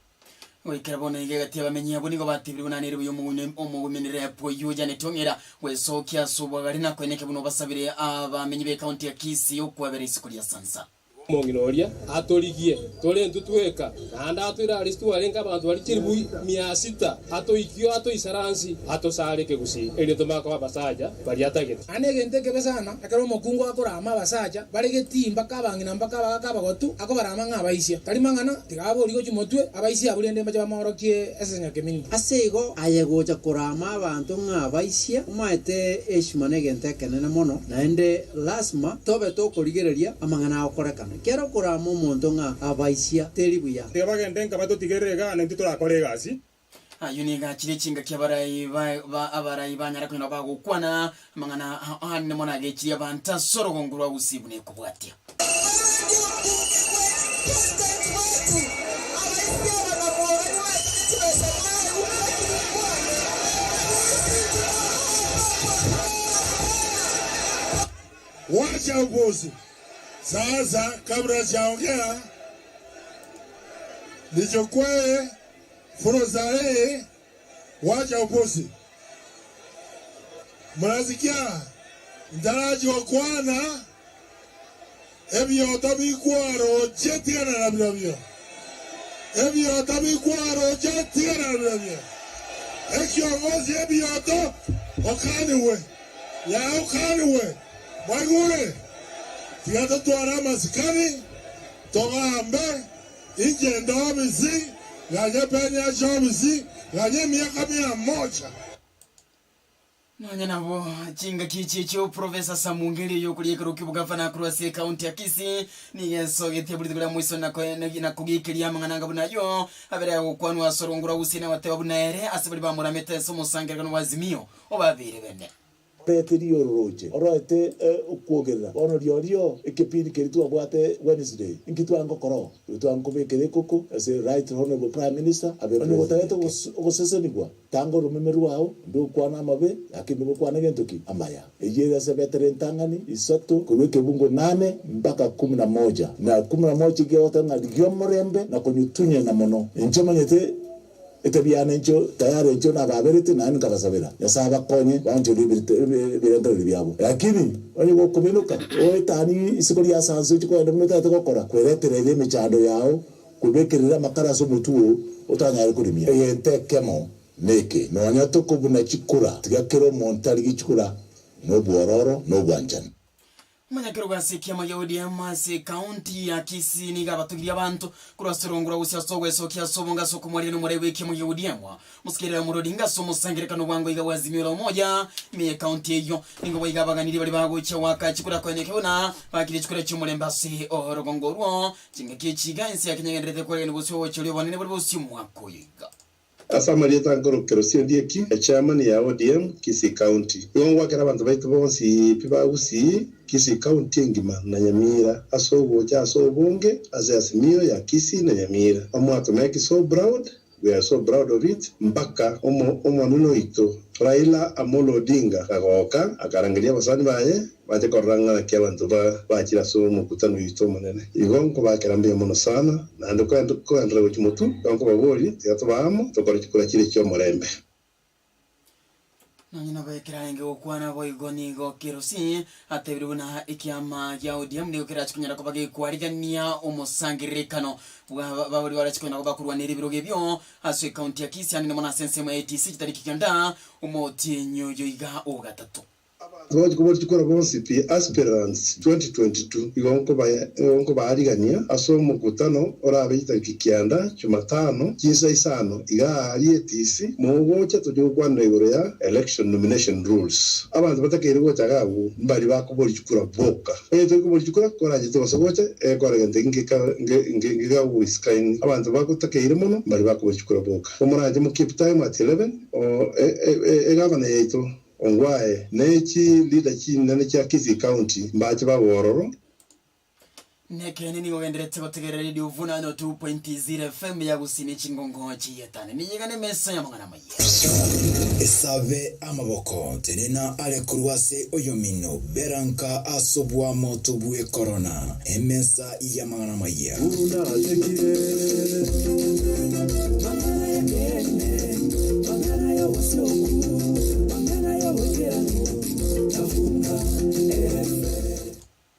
Goikera bono iga egati y'abamenyi abwo nigo batebire buna nere buya omogwimini rep oyio Janet Ong'era gwesokia ase obwagare na koeneke buna obasabire abamenyi b'ecounty ya Kisii okwabera isiko ria Sansa. Omong'ina oria atorigie, tore intwe tweka, naende atoire aria twarenge abanto baria chilifu mia sita, atoikio atoisaransie, atosare ekegusii, erio tomanye koba abasacha baria atagete. Naende egento ekebe sana, ekero omokungu akorama abasacha bare getii mpaka abang'ina mpaka abagaka abagotu, akobarama ng'a abaisia. Tari mang'ana, tiga aborie gochia motwe, abaisia abwo rende mbache bamoorokie esese nyakemini. Ase igo aye gocha korama abanto ng'a abaisia, omaete heshima negento ekenene mono, naende lasima tobe tokorigereria amang'ana agokorekana. Ekero okorama omonto ng'a abaisia, teri buya. Tiga bagende nka batotigerere igaa, na intwe torakore egasi. Ayio nigo achire chingaki abarai ba abarai banyara konyora bagokwana amang'ana aane mono agechirie abanto ase orogongo rwa Gusii buna ekobwatia. Wacha upuzi. Sasa kabla sijaongea, nichukue fursa hii, wacha upuzi. Mnasikia mtaraji wa kwana ebioto bikwaroche tigana na birobio ebioto bikwaroche tigana na birobio ekiongozi ebioto okaniwe ya okaniwe mwaigure tiga totware amasikani togambe inche ndo obisi ganye peni ache obisi ganye emiaka mia moja. Nonya nabo, chingaki echi echio Professor Samungeri oyokoria ekero ki'obogavana korwa ase ekaunti ya Kisii nigo esogetie buna rituko ria moiso na na kogekeria amang'ana anga buna ayio abere agokwanwa ase orongoro rwa Gusii na goteba buna ere ase baria bamoramete ase omosangererekano bwa Azimio obabeire bene. Orete riororoche, oroete okwogerera. Bono riorio ekepindi keria twabwate Wednesday, inki twangokora oo? Igo twangokobekera ekoko ase Right Honourable Prime Minister abe Onye gotagete ogosesenigwa, tanga oromeme rwao, ndokwana amabe, lakini nigo okwane gento ki? Amaya. Eyio ere ase Betera entang'ani, isato, korwa ekebungo nane mpaka kumi na moja. Na kumi na moja ekiagera goteba ng'a rigia omorembe na konyutunyana mono. Inche manyete Etabia yane inche tayari inche nababerete, naende nkabasabera, Nyasae abakonye baonchorie ebirengererio biabo. Lakini onye gokobenoka, oetanie isiko ri'asanse oche kogenda buna otagete gokora, kweretereria emechando yao, kwebekerera amakara ase omotwe oo, otanyare korimia. Egento ekemo neke, nonya tokobuna chikura, tiga kera omonto arigie chikura nobwororo na obwanchani. Omonyakerogo ase ekiama gia ODM ase ekaunti ya Kisii nigo abatogirie abanto korwa ase orongo rwa Gusii ase ogwesokia ase obonge ase okomwaria nomorai bw'ekiama gia ODM Mosekerera Omoro Odinga ase omosangererekano bwango iga bwa Azimio la Umoja ime y'ekaunti eyio. Nigo boigo abaganirie baria bagochia goaka chikura koenekia buna baakire chikura chi'omorembe ase orogongo orwo. Chingaki echi iga ense ya Kenya egendererete koregena bosio ogochia obonene bore bosio omwaka oyo iga. Ase amarieta nkorokero Siondieki, echairman ya ODM Kisii County. Igo ngwakera abanto baito bonsi pi ba Gusii, Kisii County engima na Nyamira ase ogocha ase obonge ase Azimio ya Kisii na Nyamira. Omwato make so proud, we are so proud of it mpaka omo omonene oito Raila Amolo Odinga kagoka akarangeria abasani baye Bache korora ng'a naki abanto bachire ase omokutano oito omonene. Igo nkobakera mbuya mono sana, naende kogenderera gochia motwe, igo nkobaboria, tiga tobe amo, tokore chikura chiria chi'omorembe. Nonye nabo ekero arenge gokwana boigo nigo Kerosi atebirie buna ekiama gia ODM nigo kerache konyara koba gekwarigania omosangererekano bwa baria barache konyara koba korwanera ebirogo ebio ase ekaunti ya Kisii anene mono ase ensemo ya ATC chitariki kenda omotienyi oyo iga ogatato. Abanto bagochia koboria chikura bonsi pi Aspirants 2022 igo nkobaarigania ase omokutano orabe chitariki kianda Chumatano chinsa isano iga aaria ATC mogocha tochie gokwanera igoro ya Election Nomination Rules. Abanto batakeire gocha iga abwo mbari bakoboria chikura boka. Onye tori koboria chikura koranchete gose gocha egekora gento nkegagoisikaini. Abanto bagotakeire mono mbari bakoboria chikura boka. Komoranche mo keep time at 11 egavana yaito Ongwae ne chi leader chinene chia Kisii County mbache babe ororo. Nekeene nigo ogendererete gotegerera Radio Vunano 2.0 FM ya Gusii ne chingongo chi'etano. Ninyegane emesa y'amang'ana amaya. Esabe amaboko, tenena are korwa ase oyomino, bera nka ase oboamoto bw'ekorona, emesa y'amang'ana amaya.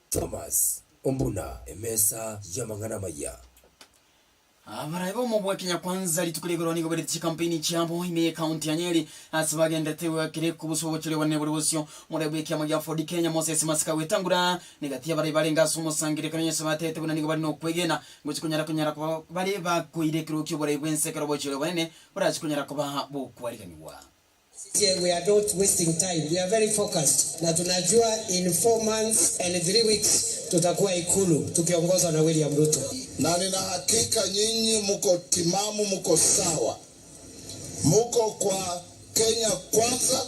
Thomas Ombuna, Emesa y'amang'ana amaya. Abarai b'omobua Kenya Kwanza rituko rigoro nigo barete chikampeni chiabo ime y'ekaunti ya Nyeri ase bagenderete goakera ekobuswa obochori obonene bore bosio. Omorai bw'ekiama gia Ford Kenya Moses Masika gwetangura negati y'abarai barenge ase omosangererekano Yeso batebete buna nigo bare nokwegena ngochi konyara konyara koba bare bakoira ekerogo ki'oborai bw'ense ekero obochori obonene borache konyara koba bokwariganigwa. We are not wasting time, we are very focused na tunajua in 4 months and 3 weeks tutakuwa Ikulu tukiongozwa na William Ruto. Na nina hakika nyinyi mko timamu, mko sawa, muko kwa Kenya Kwanza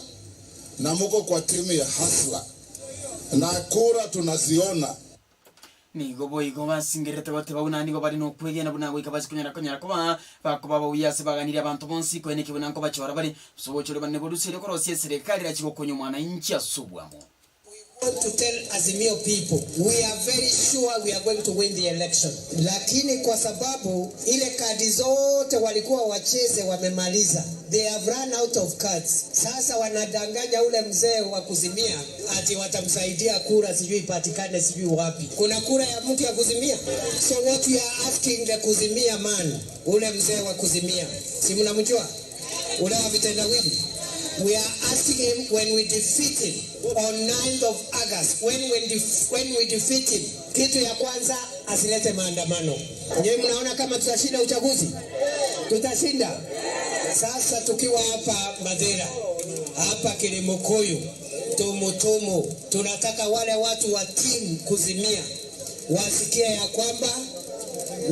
na muko kwa timu ya Hustler na kura tunaziona. Nigo boigo basingererete goteba buna nigo bare nokwegena buna goika base konyara konyara koba bakoba abauya ase baganirie abanto bonsi, koeneki buna nkobachora bare ase obochori bonene boruseire korosia eserekari erache gokonya omwananchi ase obwamo. We want to tell Azimio people we are very sure we are going to win the election, lakini kwa sababu ile kadi zote walikuwa wacheze wamemaliza, they have run out of cards. Sasa wanadanganya ule mzee wa kuzimia ati watamsaidia kura sijui ipatikane sijui wapi. Kuna kura ya mtu ya kuzimia? So what we are asking the kuzimia man, ule mzee wa kuzimia, si mnamjua ule wa vitendawili? We are asking him when we defeat him on 9th of August, when we defeat him, kitu ya kwanza asilete maandamano. Nyewe mnaona kama tutashinda uchaguzi? Tutashinda. Sasa tukiwa hapa Madera, Hapa Kilimukuyu Tumutumu, tunataka wale watu wa team kuzimia wasikie ya kwamba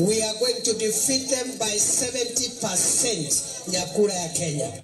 we are going to defeat them by 70% ya kura ya Kenya.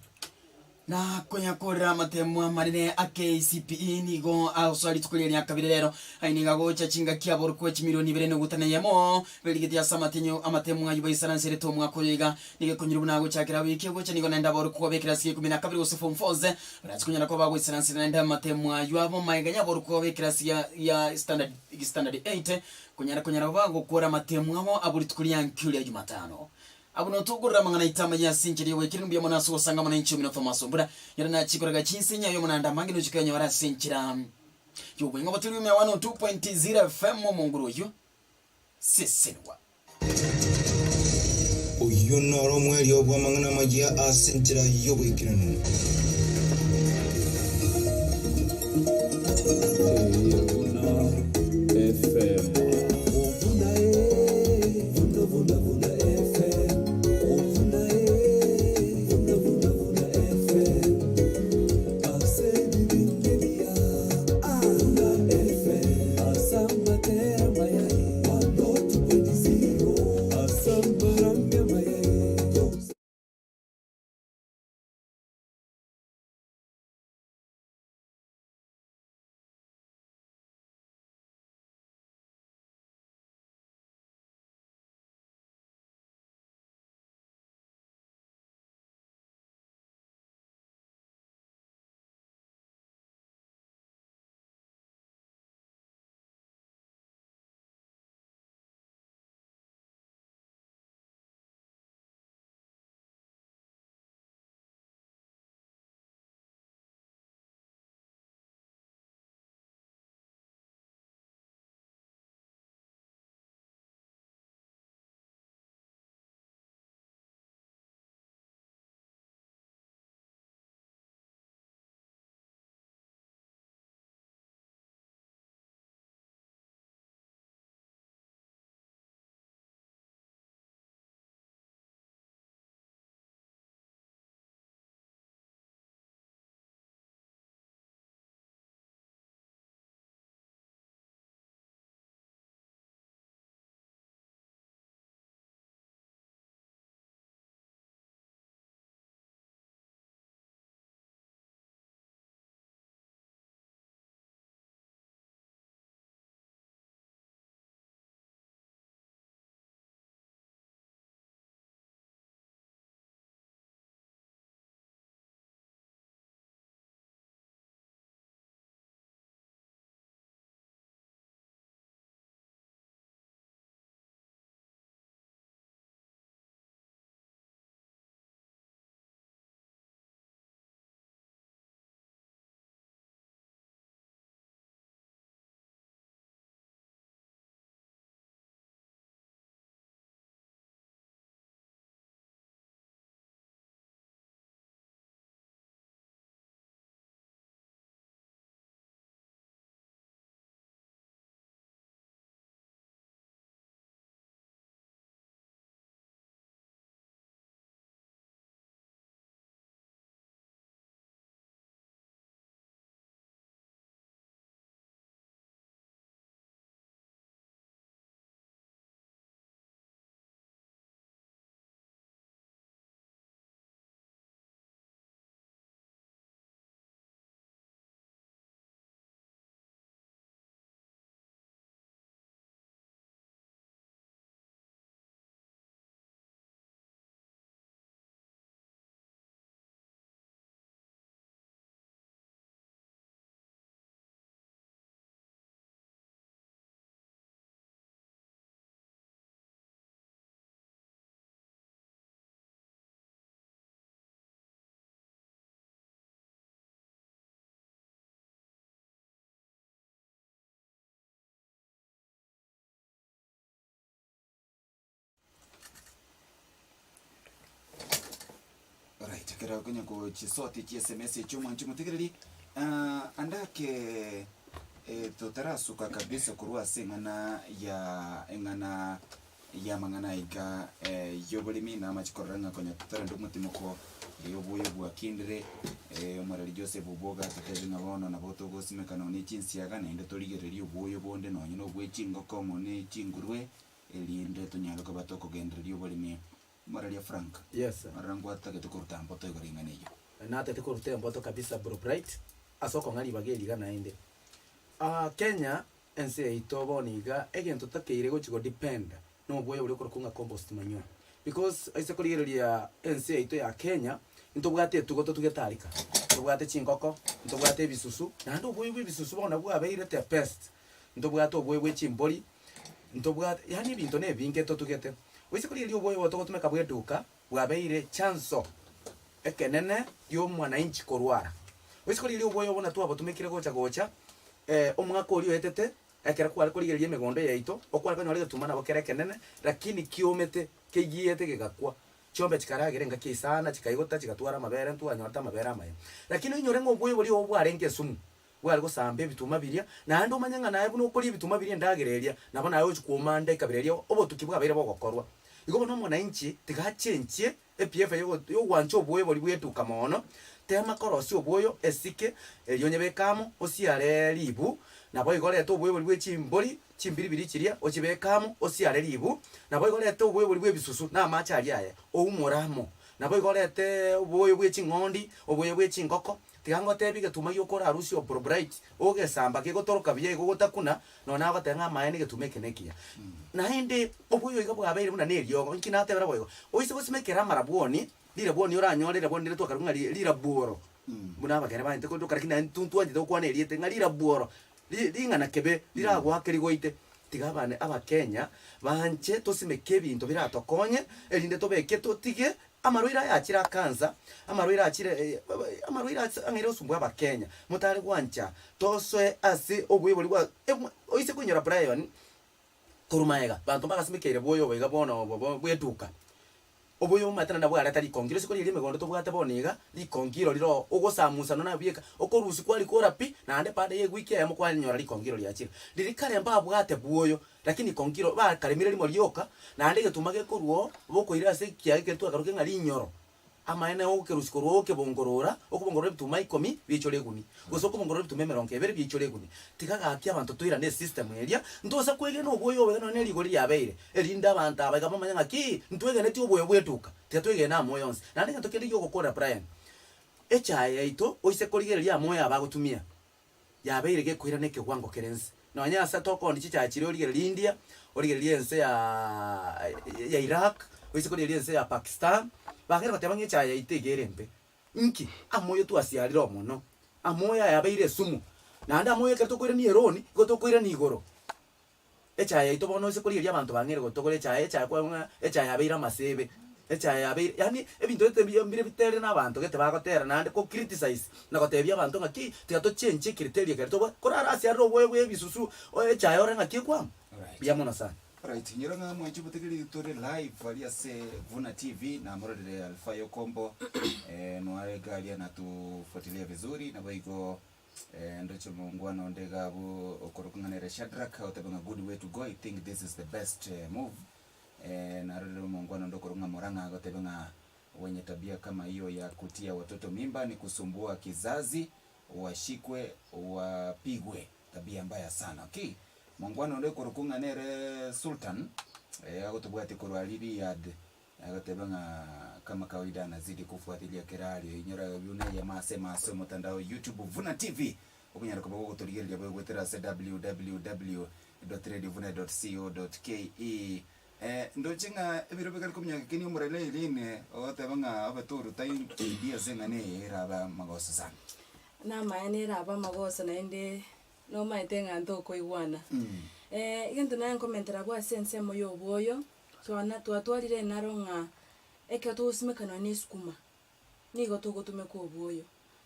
Na konya korera amatemo amanene a KCPE nigo agosoa rituko riria ria kabere rero. Aye nigo agocha chingaki aborokwa chimilioni ibere na ogutana eyemo berigetie ase amatenyo amatemo ayio baisaranserete omwaka oyo iga. Nigo ekonyirwa buna agochakera wiki egocha nigo naende aborokwa b'ekerasi gia ikomi na kabere gose form fours barache konyara koba bagoisaransera naende amatemo ayio abo magega y'aborokwa b'ekerasi gia gia standard standard eight konyara konyara koba bagokora amatemo abo abwo rituko ria nkio ria jumatano. Abwo notogorere amang'ana aito amaya ase enchera y'ogoikeranu mbuya mono ase ogosanga amo nainche omino Thomas Ombura. Nyora nachikoraga chinse nyayo omonanda amange nochia koyanyora ase enchera y'obweng'e obotori bw'emia 102.0 FM omonguru oyio sesenigwa. Oyio noro omwerio bw'amang'ana amayia ase enchera y'oboikeranu. Alright, ekero okonya gochisoti chi sms echio omwanchi omotegereri, ah, ande ake eh, totarasuka kabisa korwa ase eng'ana ya eng'ana. Y'amang'ana aiga y'oboremi na amache korora ng'a konya totarende omotimoko oboyo bwakindire. Omoreri Joseph Oboga atotebie ng'a bono nabo togosimeka nonya ne chinsiaga naende torigererie oboyo bonde nonya na obwe chingoko amo ne chingurue erinde tonyare koba tokogendereria oboremi. Omoreria Frank, Yes sir. orora ngwatagete koruta mboto igoro ring'ana eyio. Natete koruta emboto kabisa bro Bright ase okong'a ribaga eri iga naende. Kenya Ense yaito bono iga egento totakeire gochi go depend nobwoyo boria okorokwa ng'a compost manure because ase korigereria ense yaito ya Kenya ntobwate etugo totugete arika, ntobwate chingoko, ntobwate ebisusu naende obwoyo bwa ebisusu bono bwabeire the best, ntobwate obwoyo bwe chimbori, ntobwate yaani ebinto na ebinge totugete. Oise korigereria obwoyo obo togotumeka bwa eduka bwabeire chanzo ekenene gi'omwananchi korwara. Oise korigereria obwoyo obo natwabotumekire gocha gocha, omwaka oria oetete, ekero kware korigereria emegondo yaito, okware konyora egetuma nabo kere ekenene, lakini kiomete, kegiete gegakwa. Chiombe chikaragera engaki isana, chikaigota, chigatwara amabere, ntwanyorete amabere amaya. Lakini oinyore ng'a obwoyo boria obo bwarenge esumu, bware gosamba ebituma biria, naende omanye ng'a naye buna okoria ebituma biria endagera eria, nabo naye ogochia kwomanda ekabira eria obotuki bwabeire bogokorwa. Igo bono omwananchi tiga achenchie Epiafa y'ogwancha obwoyo boria bw'etuka mono, tema korosia obwoyo esike, erio onyebeke amo, osiare ribu, naboigo reta obwoyo boria bwe chimbori chimbiribiri chiria, ochibeke amo, osiare ribu, naboigo reta obwoyo boria bw'ebisusu na amache aria aye, oumore amo, naboigo orete obwoyo bwe ching'ondi, obwoyo bwe chingoko, tiga ngotebie egetuma gi'okorarusia obrobright, ogesamba kegotoroka buya igo gotakuna, Nonya nagoteba ng'a amaene egetuma eke nekiya. Naende oboyo iga bwabeire buna neriogo, inki natebera boigo? Oise gosimekera amarabwoni, rirabwoni oranyore rirabwoni riria twakarokwa ng'a ri rirabuoro, buna abakere baente kotoka lakini naende intwe ntwanchete gokwana erieta ng'a rirabuoro, ri ring'ana kebe, riragoake rigoite. Tiga abane abakenya banche tosimeke ebinto biratokonye, erinde tobeke totige Amarwaire aya achire akansa, amarwaire achire amarwaire ase ang'eire gosumbua abakenya, motare gwancha tosoe ase oboibori bwa oise koinyora Brian korwa magega, banto mbagasimikeire bwoyo obo iga bono obo bw'eduka, oboyo omanyete naende bwareta rikongiro ase korigereria emegondo tobwate bono iga, rikongiro rire oo ogosamusa nonya bieka, okorusia kwarikora pi, naende baada ya ewiki eyemo kwanyora rikongiro riachire. Riria kare mbabwate bwoyo. Lakini konkiro bakaremire rimo rioka, naende egetuma gekorwa oo, bokoira ase ekiage keria twakarokia ng'a rinyoro. Amaene ogokerusia korwa oo okebongorora, okobongorora ebituma ikomi biaichore eguni, gose okobongorora ebituma emerongo ebere biaichore eguni. Tiga gaki abanto toirane esystem eria, ntosa kwegena obwoyo obo iga nonya ne rigori riabeire, erinde abanto aba iga bamanye ng'a ki, ntwegeneti obwoyo bw'eduka, tiga twegene amoyo onsi. Naende egento kende giogokora Brian, echae yaito oise korigereria amoyo abagotumia, yabeire gekoirana ekewango kere ense. Nonya ase tokondi chichae chiria origererie India, origererie ense ya ya Iraq, oise korigereria ense ya Pakistan, bagere goteba ng'a echae yaito iga ere embe. Nki? Amoyo twasiarire omono, amoyo aya abeire esumu, naende amoyo ekero tokoirania eroni, igo tokoirania igoro. Echae yaito bono ase korigereria abanto bang'eire gotogora echae, echae kwa ng'a echae yabeire amasebe, echae yabeire yaani ebinto gete mbi mbire biterire na abanto gete bagotera naende ko criticize na gotebia abanto ng'aki tiga tochenchie ecriteria ekero tobwate korara ase aroro obwoyo bwa ebisusu echae ore ng'aki ekwama? Mbuya mono sana. Alright, nyora ng'a mwanche obotegereri tore live aria ase Vuna TV namororire Alfayo Kombo eh, noare iga aria natufuatilia vizuri naboigo Ndoche omongwana onde iga abwo okorokwa ng'a nere Shadrack agoteba ng'a good way to go I think this is the best move. Narorire omongwana onde okorokwa ng'a Murang'a agoteba ng'a wenye tabia kama hiyo ya kutia watoto mimba ni kusumbua kizazi washikwe wapigwe tabia mbaya sana. Okay, mongwana onde okorokwa ng'a nere Sultan agotobwatia korwa aria Riyadh Agateba ng'a kama kawaida anazidi kufuatilia kera ario inyora buna eyemo ase ase omotandao YouTube Vuna TV okonyara koba gogotorigereria boigo goetera ase www.radiovuna.co.ke Eh, ndoche ng'a ebiro bikare kominyoka keni omorero Eileen ogoteba ng'a obe toruta idea ase eng'ana eye erabe amagoso sana. Namaene erabe amagoso naende nomaete ng'a ntokoigwana. Egento naye nkomentera abwo ase ensemo ya obwoyo, Twana twatwarire enaro ng'a ekero togosimeka nonya na esukuma, nigo togotumeka obwoyo.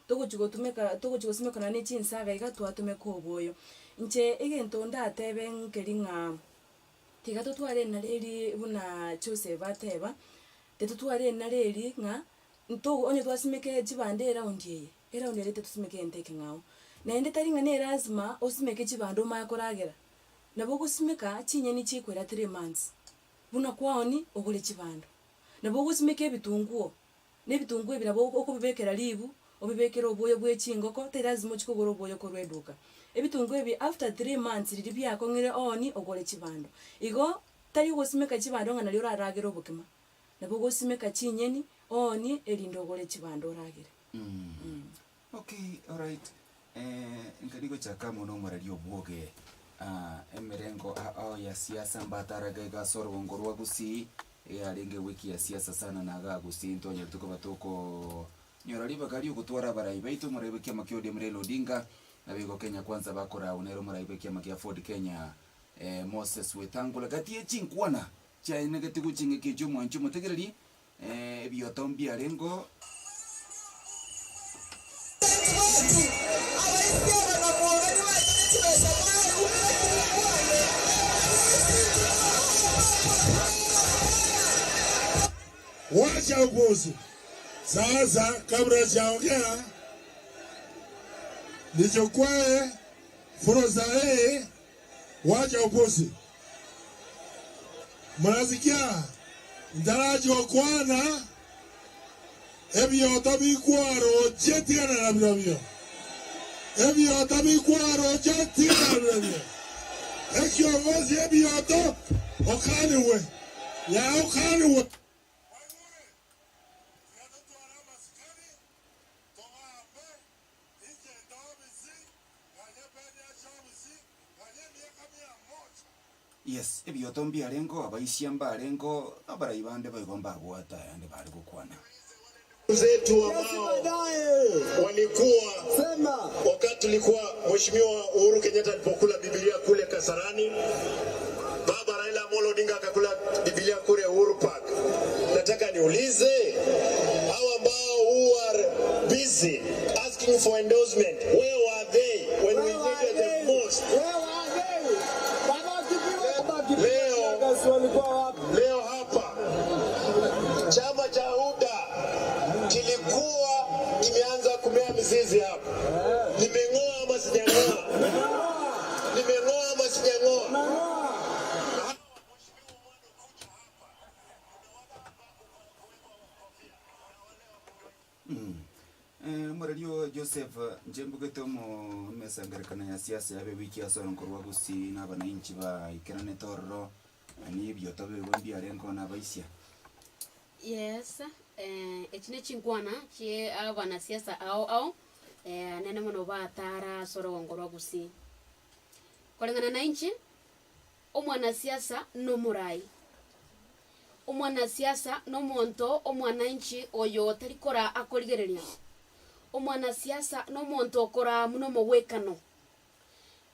Togochi gotumeka togochi gosimeka nonya na chinsaga iga twatumeka obwoyo. Inche egento ndatebe nkeri ng'a tiga totware enaro eria buna Joseph ateba, titotware enaro eria ng'a nto onye twasimeka chibando eround eye, eround ere titosimeka egento ekeng'ao. Naende tari ng'a ne lazima osimeke chibando omanye koragera, Nabo ogosimeka chinyeni chikoira three months. Buna kwaoni ogore chibando. Nabo ogosimeka ebitunguo, na ebitunguo ebi nabo okobibekera ribu, obibekere oboyo bwe chingoko, tari lazima ochie kogora oboyo korwa eduka. Ebitunguo ebi after 3 months riria biakong'ire ooni ogore chibando. Igo, tari ogosimeka chibando ng'a nario oraragere obokima, nabo ogosimeka chinyeni, oonie erinde ogore chibando oragere. Okay, alright. Eh, nkari gochaka amo na omoreri obwoge ah, emerengo ao ya siasa mbataraga iga ase orogongo rwa Gusii, eyarenge wiki ya siasa sana na igaa Gusii ntwanyarete koba tokonyora ribaga riogotwara abarai baito, omorai bwe ekiama kia ODM Raila Odinga, naboigo Kenya Kwanza bakorau nere omorai bwe ekiama kia Ford Kenya eh, Moses Wetangula. Gati ye chinkwana chiaenegete gochia engaki echio omwanchi omotegereri eh, ebioto mbiarengeo. Wacha upuzi. Sasa kabla sijaongea, nichukue fursa hii, wacha upuzi. Mnasikia ntaraji okwana ebioto bikwaroche tigana na birobio ebioto bikwaroche tigana na birobio ekiongozi ebioto okaniwe ya okaniwe. Yes, ebioto mbiarengo, abaisia mbarengo, abarai bande boigo mbabwate ayande bare gokwana. Zetu ambao walikuwa wakati tulikuwa Mheshimiwa Uhuru Kenyatta alipokula Biblia kule Kasarani, Baba Raila Amolo Odinga akakula Biblia kule Uhuru Park. Nataka niulize hao ambao who are busy asking for endorsement, where were they when we needed them most? Leo, leo hapa chama cha UDA kilikuwa kimeanza kumea mizizi hapa. Nimeng'oa ama sijang'oa? Nimeng'oa ama sijang'oa? Eh, omoreri o Joseph nchembugete omo emesangerekano ya siasa yabe wiki ase orongo rwa Gusii na abananchi baikeranete ororo ni ebioto bigo mbiarengo na abaisia. Yes, eh, echi ne chinkwana chie abanasiasa ao ao eh, nene mono batara ase orogongo rwa Gusii. Koreng'ana na inche, omwanasiasa na omorai. Omwanasiasa na omonto omwananchi oyo otarikora akorigereria. Omwanasiasa na omonto okora buna omogwekano.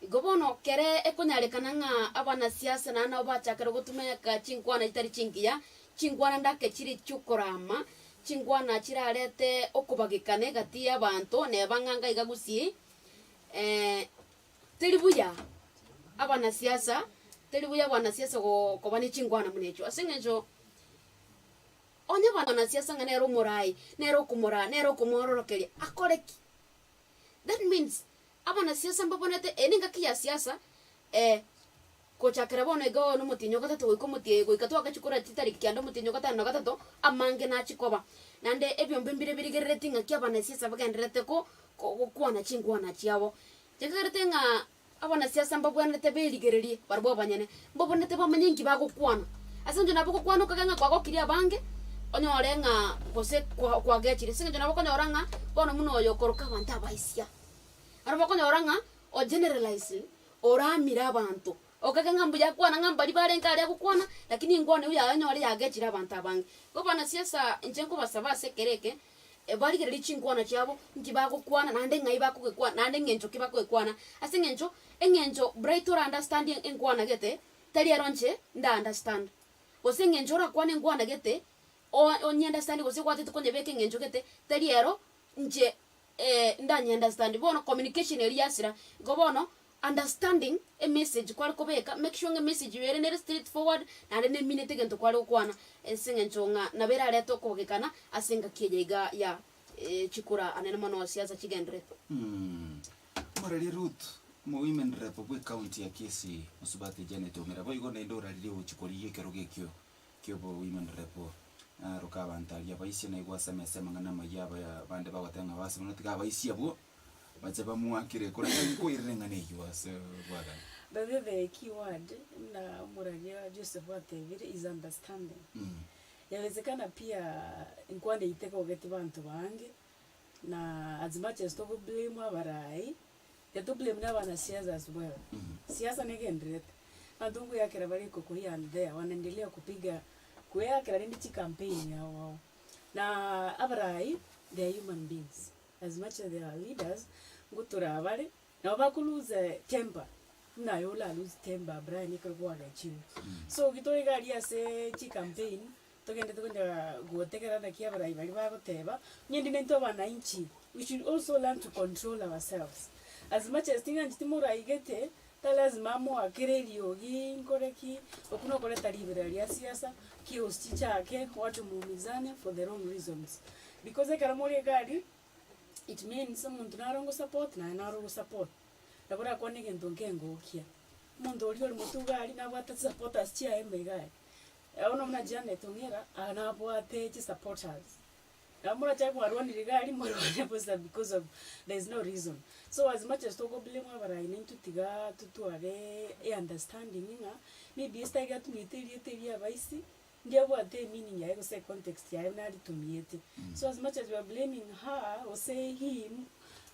Igo bono kere ekonyarekana ng'a abanasiasa naende nabo bachakire gotumeka chinkwana chitari chingiya, chinkwana ndake chiri chiokorama, chinkwana chirarete okobagekana egati ya abanto neba ng'a ng'a iga Gusii, teri buya abanasiasa, teri buya abanasiasa go koba na chinkwana buna echio. Ase eng'encho, onye abanasiasa ng'a nere omorai, nere okomoraa, nere okomwororokeria, akore ki? That means, abanasiasa mbabonete eye nengaki ya siasa, gochakera bono iga na omotienyi o gatato goika omotie goika twake chikura chitariki kianda omotienyi o gatano na gatato, amange nachia koba. Naende ebiombe mbire birigerereti ng'aki abanasiasa bagendererete ko gokwana chinkwana chiabo. Nchekerete ng'a abanasiasa mbabwenerete berigererie barabwo abanyene, mbabwenerete bamanye inki bagokwana. Ase eng'encho nabo ogokwana okage ng'a kwagokirie abange, onyore ng'a gose kwa kwagechire. Ase eng'encho nabo okonyora ng'a bono buna oyo okoroka abanto abaisia. Aro bokonyora ng'a ogeneralize oramire abanto, okage ng'a mbuya akwana ng'a mbari barenge aria agokwana, lakini enkwana eywo yaye onyore yagechire abanto abange. Igo abanasiasa inche nkobasaba ase ekero eke, barigererie chinkwana chiabo, nki bagokwana naende ng'ai bakogekwana naende eng'encho ki bakogekwana, ase eng'encho, eng'encho bright ora understand enkwana gete, tari ero inche nda understand. Gose eng'encho orakwane enkwana gete, onye understand gose gwatete konyebeka eng'encho gete, tari ero inche ndanye understand. Bono communication eria yasira, igo bono understanding emessage kware kobeka, make sure ng'a emessage ere nere straight forward, naende nemineti egento kware gokwana, ase eng'encho ng'a nabo erarete okobagekana ase engaki eye iga ya chikura anene mono siasa chigenderete. Omoreri Ruth, omowomen rep bwe county ya Kisii, Mosubati Janet Omera boigo naende oraririe gochia korigia ekerogo ekio. kia obowomen rep, naroka abanto aria abaisia naigwa ase amesa amang'ana amaya abaya abande bagoteba ng'a basi bono tiga abaisia abwo bache bamoakere korende nkoirera eng'ana eywo ase obwagani. By the way the key word buna omoraria Joseph atebire is understanding. Yawezekana pia enkwana eyio tekogeti banto bange, na as much as togo blame abarai, tiga to blame na abanasiasa as well. Siasa negendererete, abanto nkoyakera bare ekoko here and there, wanaendelea kupiga koyakera rende chicampaign ao ao. Na abarai they are human beings, as much as they are leaders, ngotura bare, nabo bako lose temper, buna aye ora lose temper Brian ekero kwagechirwe. So ekio iga aria ase chicampaign, togendete konya gotegerera naki abarai baria bagoteba, onye ndi naintwe abananchi, we should also learn to control ourselves. As much as ting'ancheti moraigete, ta lazima moakere eriogi nkore ki, okwo nokoreta riberera ria siasa, chaos chichake, watu muumizane for the wrong reasons. Because ekero more iga aria, it means omonto naro ogosupport naye naro ogosupport, nabo orakwane egento nkengokia. Omonto oria ore motwe iga aria nabwate chisupporters chiaye ime iga aria. Bono buna Janet Ong'era aa nabwate chisupporters, nabo morachake kwarwanire iga aria mwarwane bosa because of there is no reason. So as much as togo blame abarai naintwe tiga totware e understanding ng'a maybe esitari atumiete erieta eria abaisi, ndiabwate emeaning yaye gose econtext yaye buna aritumiete. So as much as we are blaming her gose him,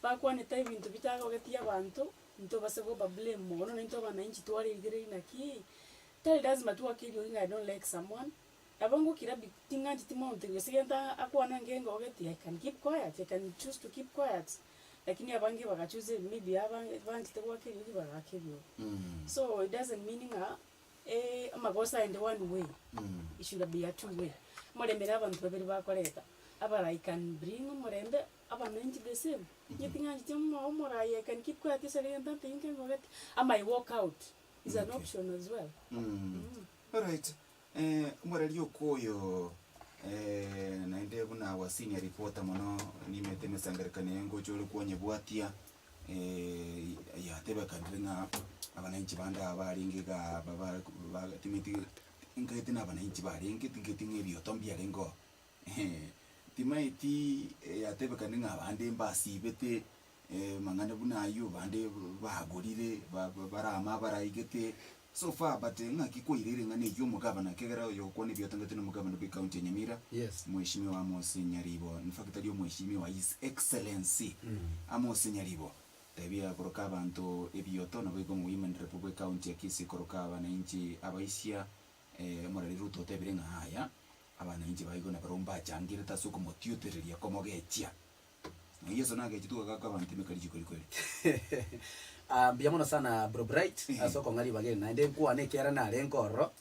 bakwanete ebinto bitagogetia abanto, ntobase koba blame mono naintwe abananchi twarerigereria naki. Tari lazima twake eriogi ng'a I don't like someone, nabo ngokira bi ting'ancheti monto gose gento akwane ngengogetie I can keep quiet, I can choose to keep quiet, lakini abange baga choose maybe abange banchete goaka eriogi bagaaka eriogi. So it doesn't mean ng'a amagoso aende one way, it should be a two way. Omorembe na abanto babere bakoreta, abarai can bring omorembe, abananchi the same, inche ting'ancheti omo omorai I can keep quiet ase egento ante nkengogetie, ama I walk out. is an option as well. Alright, eh, omoreri okoyo eh, naende buna our senior reporter mono nimete emesangererekano eye ngocha ore kwonyebwatia eh, yatebekanire ng'a abananchi bande aba barenge igaa ba ba ba timeti nkaete na abananchi barenge tingeti ng'a ebioto mbiarenge oo, timaeti yatebekanire ng'a abande mbasibete Mang'ana buna ayio bande bagorire barama abaraigete so far but ng'aki kwairire eng'ana eyio omogabana ekegera oyo okwana ebiotongete na omogabana bwe county ya Nyamira Yes. Mheshimiwa Amos Nyaribo in fact tari omweshimiwa his excellency Amos Nyaribo tebia koroka abanto ebioto naboigo omowomen rep bwe county ya Kisii koroka abananchi abaisia omoreri Ruto otebire ng'a aya abananchi baigo nabarobwo mbachangerete ase okomotiotereria komogechia. Na Yeso nagechete goaka abanto emeka richiko riko eri. Ah, mbuya mono sana bro Bright ase okong'a ribaga eri naende nkwane ekiagera narenge ororo.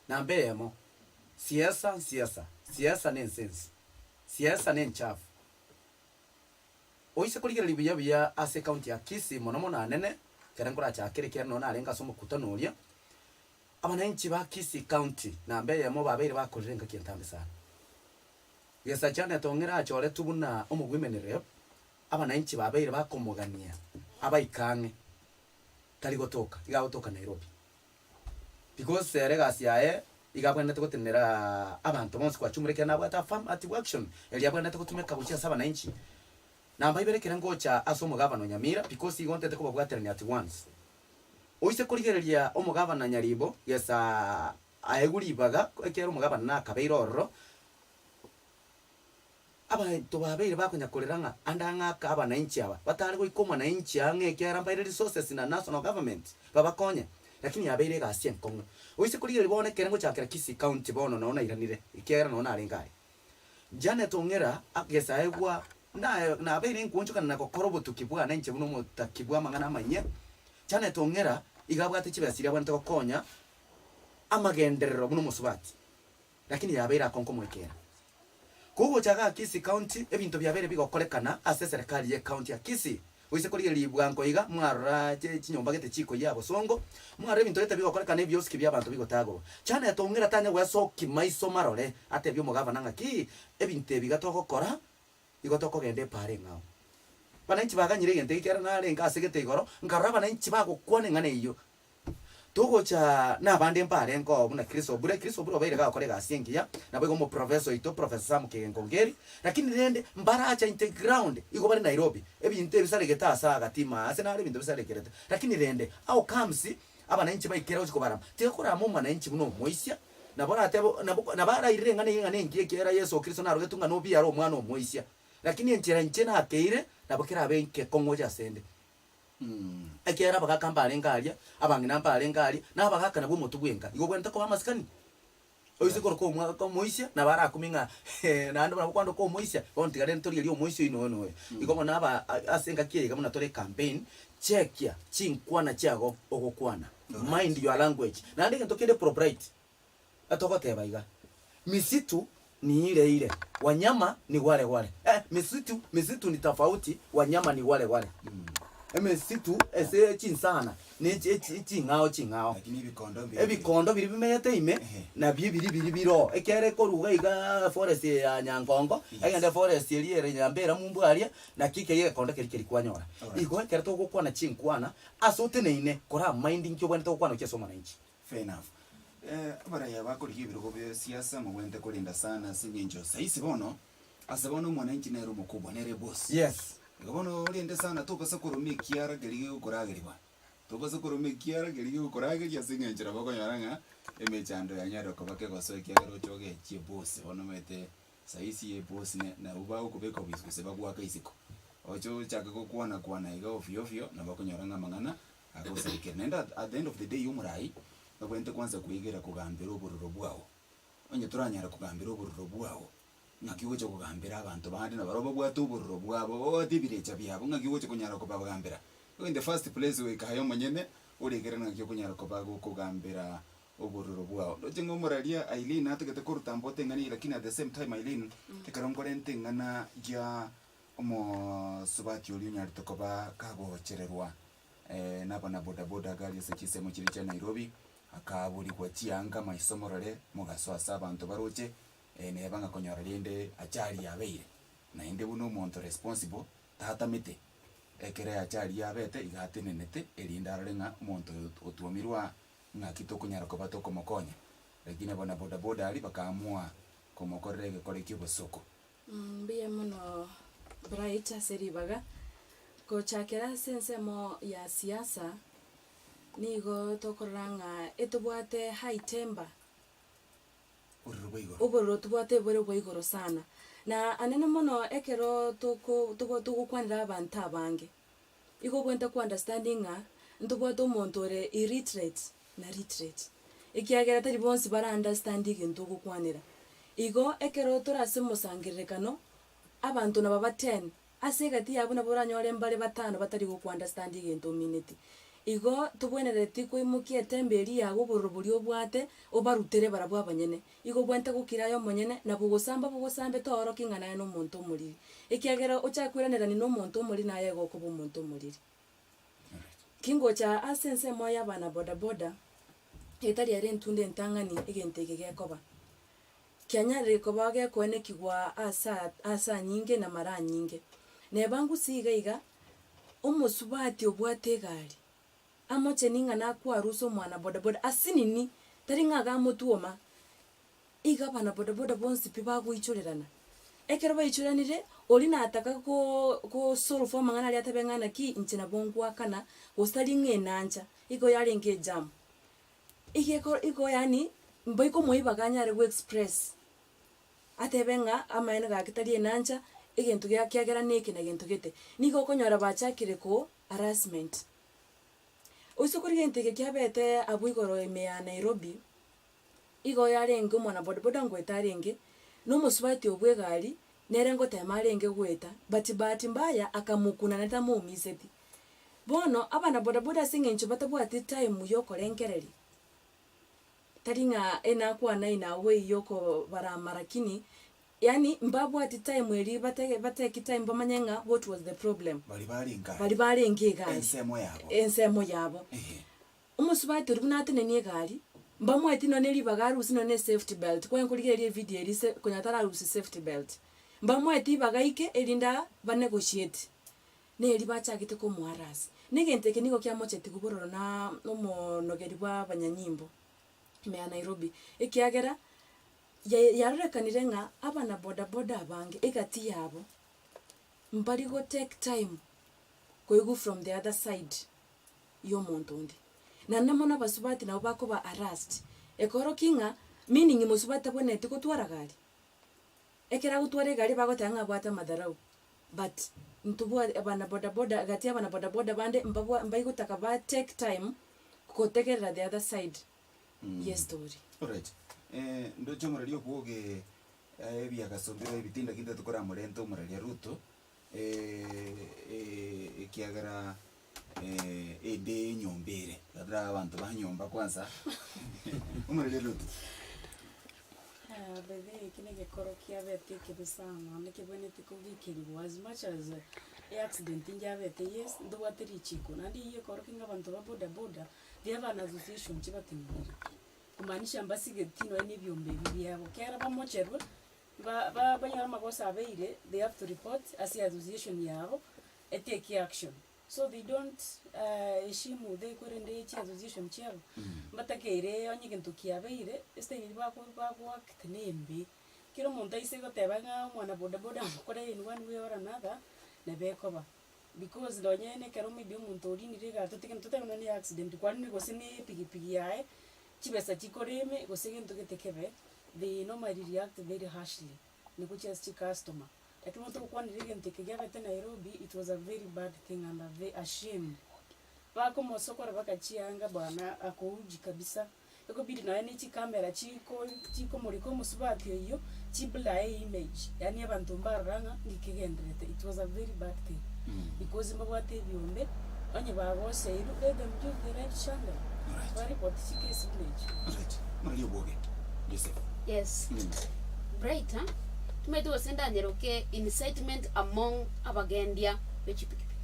Namba eyemo, siasa nsiasa, siasa ne ensensi, siasa ne enchafu. Oise korigereria buya buya ase ecounty ya Kisii mono mono anene, ekero nkorachakere ekiagera nonye narenge ase omokutano oria, abananchi ba Kisii county namba eyemo babeire bakorire engaki entambe sana. Gesacha netong'ere achoretwe buna omogwemenere, abananchi babeire bakomogania abaike ang'e, tari gotoka, iga agotoka Nairobi. Because ere egasi yaye iga abwenerete gotenenera abanto bonsi kwachumire ekero nabwate affirmative action eria abwenerete gotumeka gochia ase abananchi. Namba ibere ekere ngocha ase omogabana o Nyamira because igo ntete kobabwaterania at once. Oise korigereria omogabana Nyaribo gesa aegwe ribaga ekiagera omogabana nakabeire ororo, Abanto babeire bakonya korera ng'a ande ang'e aka abananchi aba batare goika omwananchi ang'e ekiagera mbaire resources na national government babakonye, lakini yabeire egasi enkong'u. Oise korigereria bono ekere ngochakera Kisii county bono noo nairanire ekiagera noo narenge aria. Janet Ong'era agesaegwa naye nabeire nkoonchokana na gokora obotuki bwane inche buna omotaki bw'amang'ana amanyia. Janet Ong'era iga abwate chibesa chiria abwenerete gokonya amagenderero buna omosubati. Lakini yabeire akongo komoikera. Kogocha igaa Kisii County ebinto biabeire bigokorekana ase eserekari ye county ya Kisii. Oise korigereria bwango iga mwarora chinyomba gete chikoyia abosongo, mwarora ebinto gete bigokorekana ebiosiki bia abanto bigotagorwa. Janet Ong'era tanya gwesokia maiso marore atebie omogavana ng'aki ebinto ebi iga togokora igo tokogenda epaara eng'ao. Abananchi baganyire egento eke ekiagera narenge ase gete igoro nkarora abananchi bagokwana eng'ana eyio. Togocha na abande mbarenge oo buna Chris Obure, Chris Obure obeire gagokora egasi engiya, naboigo omoprofessor oito Professor Sam Kigengo Ngeri, lakini rende mbaracha into ground, igo bare Nairobi, ebinto ebisaregete ase agati ime ase naro ebinto bisarekerete. Lakini rende how comes abananchi baikere gochia kobarama? Tiga korama omwananchi buna omoisia, nabo oratebe nabo nabo arairire eng'ana eye ng'a nengiya ekiagera Yeso Kristo narogetwe ng'a nobiare omwana omoisia. Lakini enchera inche nakeire nabo kerabe nkekong'u gocha asende. Ekiagera abagaaka mbarenge aria, abang'ina mbarenge aria, na abagaaka nabwo omotwe bw'enka. Igo obwenerete koba amasikani. Oise koroka omwaka omoisia, nabo arakumie ng'a naende buna gokwandoka omoisia, bono tiga rende torigerie omoisia oyio noyo noyo. Igo bono aba ase engaki eye iga buna tore ecampaign, chekia chinkwana chiago ogokwana, mind your language. Naende egento kende propriety, Togoteba iga, Misitu ni ire ire, wanyama ni wale wale. Eh, misitu, misitu ni tofauti, wanyama ni wale wale. Emesitu ase chinsana ne chi- chi- ching'ao ching'ao. Lakini ebikondo mbire Ebikondo biria bimenyete ime, nabio biri biri biroo. Ekiagera ekoruga igaa forest eye ya Nyangongo, egende forest eria ere Nyambera mumbu aria, naki keria egekondo keria keria kwanyora. Igo ekero togokwana chinkwana, ase oteneine, kora mind nki obwenerete gokwana gochia ase omwananchi. Fair enough. Eh, abaraya bakorigia ebirogo bia siasa mobwenerete korenda sana ase eng'encho saisi bono, ase bono omwananchi nere omokubwa, nere eboss. Yes. Igo bono orende sana tobasa koroma ekiara keria gegokoragerigwa. Tobasa koroma ekiara keria gegokorageria ase eng'encho nabo okonyora ng'a emechando yanyarire koba kegosoa ekiagera oche ogechie eboss bono omanyete saisi eboss ne nabwo bagokobeka obisi gose bagoaka isiko. Oche ochake gokwana kwana iga ofio ofio nabo okonyora ng'a amang'ana Agosarekire. Naende at at the end of the day omorai nobwenerete kwanza koigera kogambera obororo bwao. Onye toranyara kogambera obororo bwao, ng'aki ogocha kogambera abanto bande na barobwo babwate obororo bwabo, babwate ebirecha biabo, ng'aki ogocha konyara kobagambera. In the first place goika aye omonyene oregere ng'aki okonyara koba gokogambera obororo bwao. Ndoche ng'a omoraria Eileen atagete koruta mbote eng'ana eye lakini at the same time Eileen, ekero nkorenta eng'ana ya omosubati oria onyarete koba kagochererwa nabana bodaboda gari ase chinsemo chiria chia Nairobi, akaborigwa chianga maiso morore mogaso ase abanto baroche, neba ng'a konyora rende achari yabeire. Naende buna omonto responsible, tatamete, ekero achari yabete iga atenenete erinde arore ng'a omonto oyo otwomirwe aa, ng'aki tokonyara koba tokomokonya. Lakini abana bodaboda aria bakaamua komokorera egekore kia obosoko. Mbuya mono Bright ase ribaga. Gochakera ase ensemo ya siasa, nigo tokorora ng'a etobwate high temper, Obororo bwa igoro. obororo tobwate bore bwa igoro sana. Na anene mono ekero toko togo togokwanera abanto abange, igo obwenerete ko understand ng'a ntobwate omonto ore illiterate na literate, ekiagera tari bonsi bara understand egento ogokwanera. Igo ekero tore ase omosangererekano, abanto naba ten, ase egati yabo nabo oranyore mbare batano batari goko understand egento omineti. Igo tobwenereti koimokia etembe eria yago obororo boria obwate, obarutere barabwo abanyene. Igo obwenerete gokira aye omonyene, na bogosamba bogosambe toorokie ng'a naye nomonto omoriri. Ekiagera ochake koiranerania nomonto omoriri naye igo okoba omonto omoriri. Kingocha ase ensemo y'abana boda boda, etari ere entunda entang'ani egento eke gekoba. Kianyarire koba gekoenekigwa ase ase anyinge na mara anyinge. Neba ngusia iga iga, omosubati obwate egari, amocheni ng'a nakwarusa omwana boda boda asinini, tari ng'a iga amotwoma, iga abana boda boda bonsi pi bagoichorerana. Ekero baichoranire, oria nataka ko kosolve amang'ana aria atebe ng'a naki inche nabo ngoakana, gose tari ng'a enancha, igo yarenge ejam. Igeko igo yaani mbaikomoa ribaga anyare go express, atebe ng'a amaene gaki tari enancha, egento gia kiagera neke na gento gete. Nigo okonyora bachakire ko harassment. Oise korigia egento eke kiabete abwo igoro ime ya Nairobi, igo yarenge omwana bodaboda ngoeta arenge, na omosubati obwo egari, nere ngotema arenge goeta, but bahati mbaya akamokuna naende tamoumiseti. Bono abana bodaboda ase eng'encho batabwati time yokorengereria, tari ng'a enakwana in a way yokobarama lakini yaani mbabwati time eria batege batake time bamanye ng'a what was the problem. Baria barenge aria. Baria barenge egari. Ensemo yabo. Ensemo yabo. Ehe. Omosubati oria buna atenenie egari, mbamoeti nonye ribaga arusie nonye ne safety belt, kwani nkorigereria evideo eria ase konya tararusia safety belt. Mbamoeti ribaga aike erinde aa banegotiate. Neri bachagete komoarasi. Na egento eke nigo kiamochetigwe bororo na omonogeri bwa abanyanyimbo ime ya Nairobi, ekiagera ya yarorekanire ng'a abana boda boda abange egati yabo mbari go take time koigwa from the other side ya omonto onde. Naende mono abasubati nabo bakoba harassed, ekorokia ng'a meaning mosubati tabwenereti gotwara gari. Ekero agotwara egari bagoteba ng'a abwate amadharau but ntobwate abana boda boda gati ya abana boda boda bande mbabwa mbaigotaka ba take time gotegerera the other side ye story. Alright. Eh, ndoche omoreri okwoge eh, ebiagasombire ebitinda kinte tokoramorente omoreria Ruto eh, eh, ekiagera eh, ende enyomba ere labda abanto ba nyomba kwanza omoreria Ruto. By the way eki negekoro kiabete ekebe sana naende kebwenerete kogikerigwa as much as eaccident njabete yes ntobwate richiko naende eywo ekorokia ng'a abanto ba boda boda they have an association chibatenenere kumaanisha mbasigeti nonye na ebiombe ebi biabo kera bamocherwe ba- ba banyore amagoso abeire they have to report ase association yabo etake action. So they don't heshimu they korende chi association chiabo, mbatakeire onye egento kiabeire, estyle eria bako bagoact na embe. Kera omonto aise goteba ng'a omwana boda boda amokore in one way or another, nabo ekoba. Because nonye na ekero maybe omonto orinire egari totige totebe nonye na accident kwarenge gose na epigipigi yaye, chibesa chikore ime gose gento gete kebe, they normally react very harshly, nigochia ase chicustomer. Lakini bono togokwanera egento eke giabete Nairobi, it was a very bad thing and a ve a shame. Bakomosokora baka chianga bwana akouji kabisa, ekobidi nonya ne chicamera chiko chikomorika omosubati oyio, chiblur eimage, yaani abanto mbarora ng'a ng'iki kegendererete. It was a very bad thing because mbabwate ebiombe, onye bagoseirwe, let them use the right channel, bareport chikesi buna echio. Alright, muraria obwoge, Joseph. Yes. Bright, Timanyeti gose ndanyeroke incitement among abagendia be chipikipiki.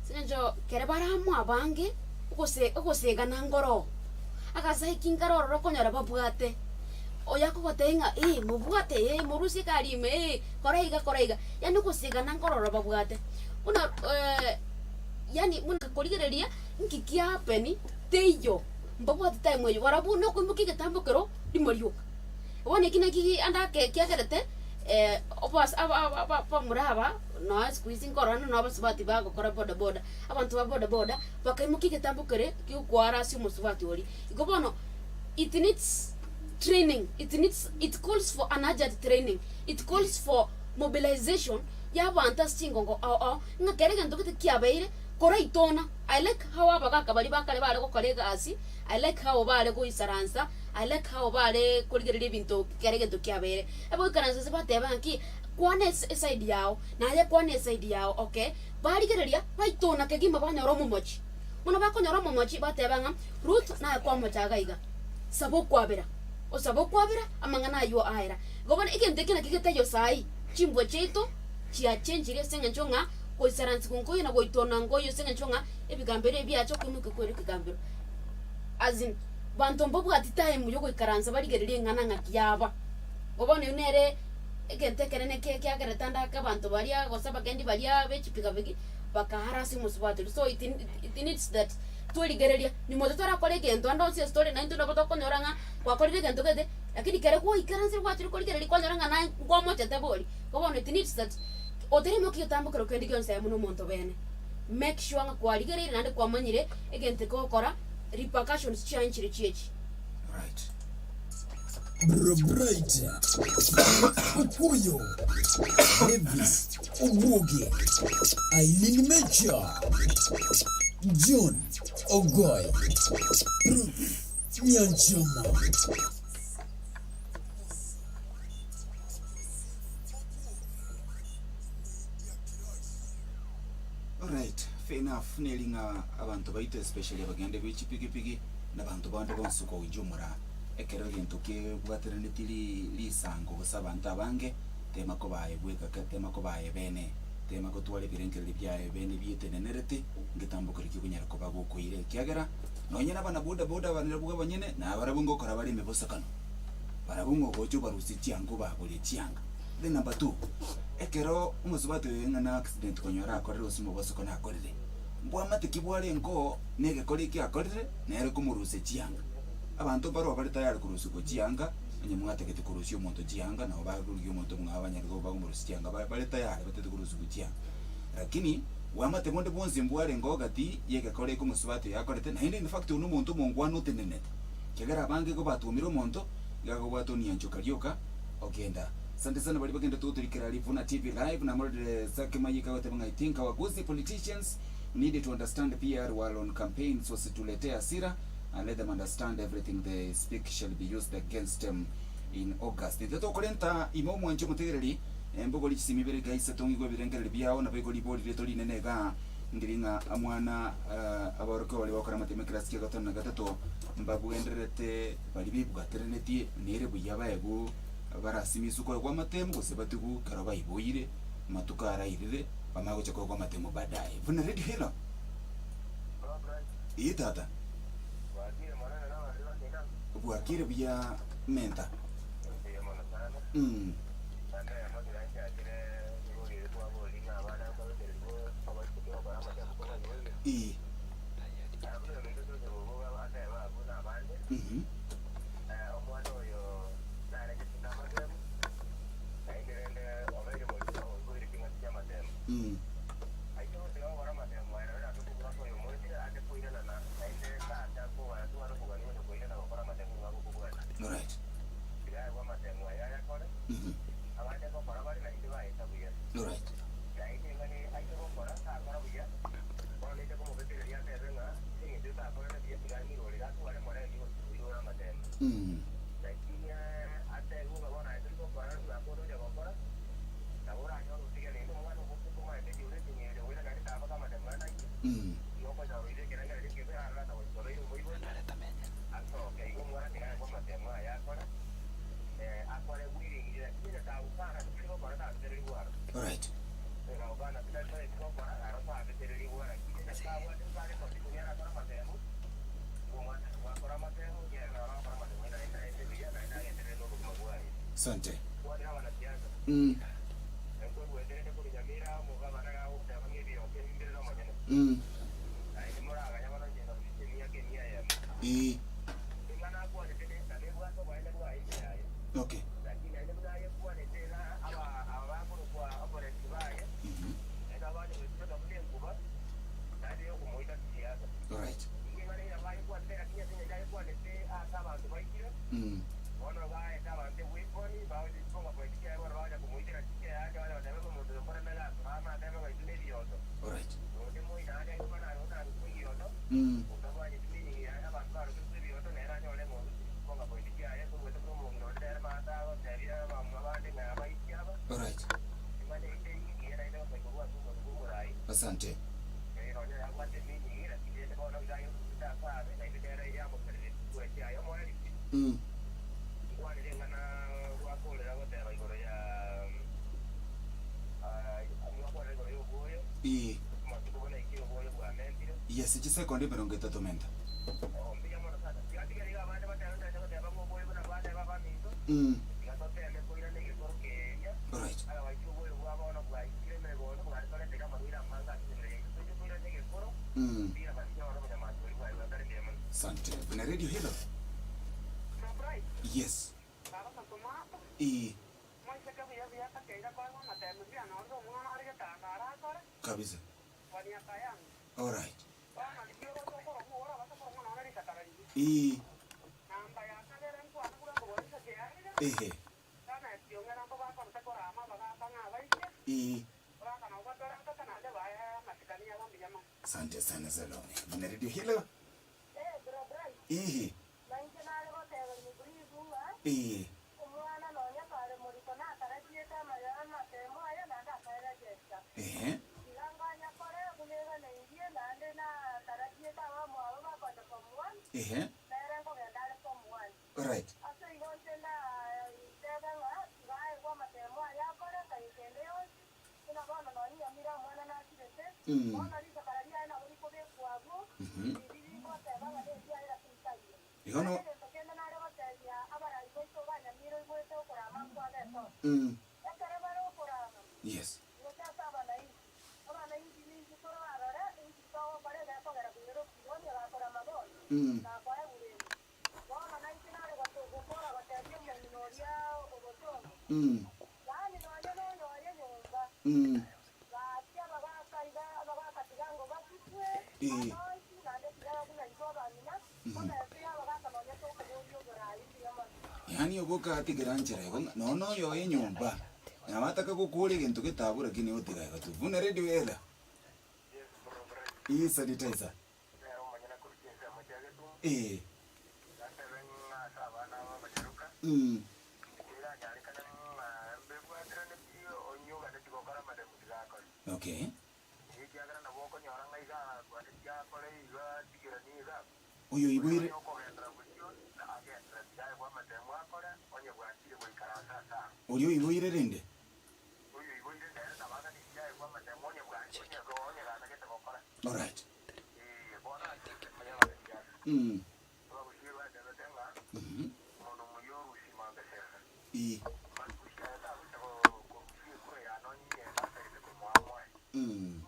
Ase eng'encho kere bare amo abange, ogose ogosegana nkoro, agasaiki nkare ororo okonyora babwate, oyo akogotebia ng'a eh mobwate eh morusie egari ime eh kora iga kora iga, yaani ogosegana nkoro ororo babwate. Buna yaani buna korigereria nki kia happen teiyo, mbabwate time eywo, barabwo nokoimokia egetambo kero rimo rioka. Bono eki naki ande ake kiagerete obos aba aba aba abamura aba nonya siku hizi nkorora nonya abasubati bagokora boda boda, abanto ba boda boda bakaimokia egetambo kere giokoara ase omosubati oria. Igo bono it needs training, it needs it calls for an urgent training, it calls for mobilization ya abanto ase chingongo ao ao, ng'a kera egento gete kiabeire koraitona. I like how abagaka baria ba kare bare gokora egasi, I like how bare goisaransa, I like how bare korigereria ebinto kera egento kiabeire. Eboikaransa ase bateba ng'aki, kwana ase eside yao, naye kwana eside yao okay. Barigereria, baitona kegima banyora omomochi. Bono bakonyora omomochi bateba ng'a Ruth naye kwamocha iga iga, saba okwabera, osabe okwabera amang'ana aywo aera. Igo bono egento eke naki getaiyo saii, chimbwa chiaito chiachenchire ase eng'encho ng'a goisaransigwa nkoiyo na goitona nkoiyo ase eng'encho ng'a ebigambero ebi biacha okoimokia kwere ekegambero. As in, banto mbabwati time yogoikaransa barigererie eng'ana ng'aki yaba. Igo bono eyio nere egento ekenene ke kiagerete ande ake abanto baria gose abagendi baria be chipigapigi bakahara ase omosubati oria. So it it needs that twerigereria nyuma totarakora egento ande onsi ase tore naintwe nabo tokonyora ng'a gwakorire egento gete, lakini kere gwaikaransire gwachire korigereria kwanyora ng'a naye nkwamochete bori. Igo bono it needs that oteremoki egetambo kero kende gionsi aye buna omonto bene. Make sure ng'a kwarigereire naende kwamanyire egento eke ogokora repercussions chiaye nchire chiechi. Right. Bro Bright, Okuyo, Davis, Obwoge, Eileen Major, John Ogoy, Ruth Nyanchama. Alright, fair enough neri ng'a abanto baito especially abagende be chipigipigi na abanto bande bonsi koujumura ekero egento kebwateraneti ri risango gose abanto abange tema koba aye bweka ke tema koba aye bene tema gotwara ebirengererio biaye bene bietenenerete ngetambo keria kegonyara koba gokoira ekiagera nonye na abana boda boda barabwo abanyene nabarabwo ngokora bare emebosokano barabwo ng'a ogocha obarusie chianga obagorie chianga. Then number two. Ekero omosubati oyo ng'a na accident konyora akorire gose omobosoko nakorire, mbwamate ki bwarenge oo na egekora eki akorire, nere komorusia chianga. Abanto mbaroo bare tayari korusigwa chianga, onye mwatagete korusia omonto chianga, nabo bakorigia omonto buna abanyare bakomorusia chianga ba bare tayari batagete korusigwa chianga. Lakini bwamate bonde bwonsi mbwarenge oo gati y'egekora eke omosubati oyo akorete, naende in fact oyo nomonto omongwana otenenete, ekiagera abange igo batwomire omonto, iga akobwata onianchoka rioka ogenda. Asante sana baria bagenderete gotorikera Rivuna TV live namororire Zaki Mayika agoteba ng'a I think our Gusii politicians need to understand PR while on campaigns wasituletee hasira and let them understand everything they speak shall be used against them in August. Intwe tokorenta ime omwanchi omotegereri embogori chisimi ibere iga isato ng'igwe ebirengererio biao nabo igo ribori rieto rinene igaa ndiri ng'a mwana abaorokia baria bagokora amatemo ekerasi kia gatano na gatato mbabwendererete baria bebwaterenetie nere buya baegwe Barasimiswe koegwa amatemo gose batigwe ekero baiboire, amatuko arairire, bamanye gocha koegwa amatemo baadaye. Buna Radio Hilo. Ee tata. Bwakire buya menta. Mm. Ee. Mhm. Mm. Alright. Mhm. Alright. Mm. Mm. Alright. Asante. Mm. Mm. Ee. Okay. Mhm. Alright. Mm. Alright. Mm. Alright. Asante. Mm. Ee. Yes, chisekondi emerongo etato menta. Mm. Alright. Mm. Asante. Buna radio hilo. Yes. Ee. Kabisa. Alright. Ee. Ehe. Ee. Asante sana Salome. Buna radio hilo. Ehe. Ee. Ehe. Ehe. Alright. Mm. Mhm. Igo no Mm. Yes. Mm. Mm. Mm. Eh. Mhm. Yaani oboka atigera nchera igo ng'a nonya oyo enyomba, nabataka gokora egento getabu lakini otiga igo tu. Buna radio ela. Ii sanitizer. Eh. Mm. Okay. Oyo oiboire. Oria oiboire rende. Alright. Mm. Mhm. Ee. Mm.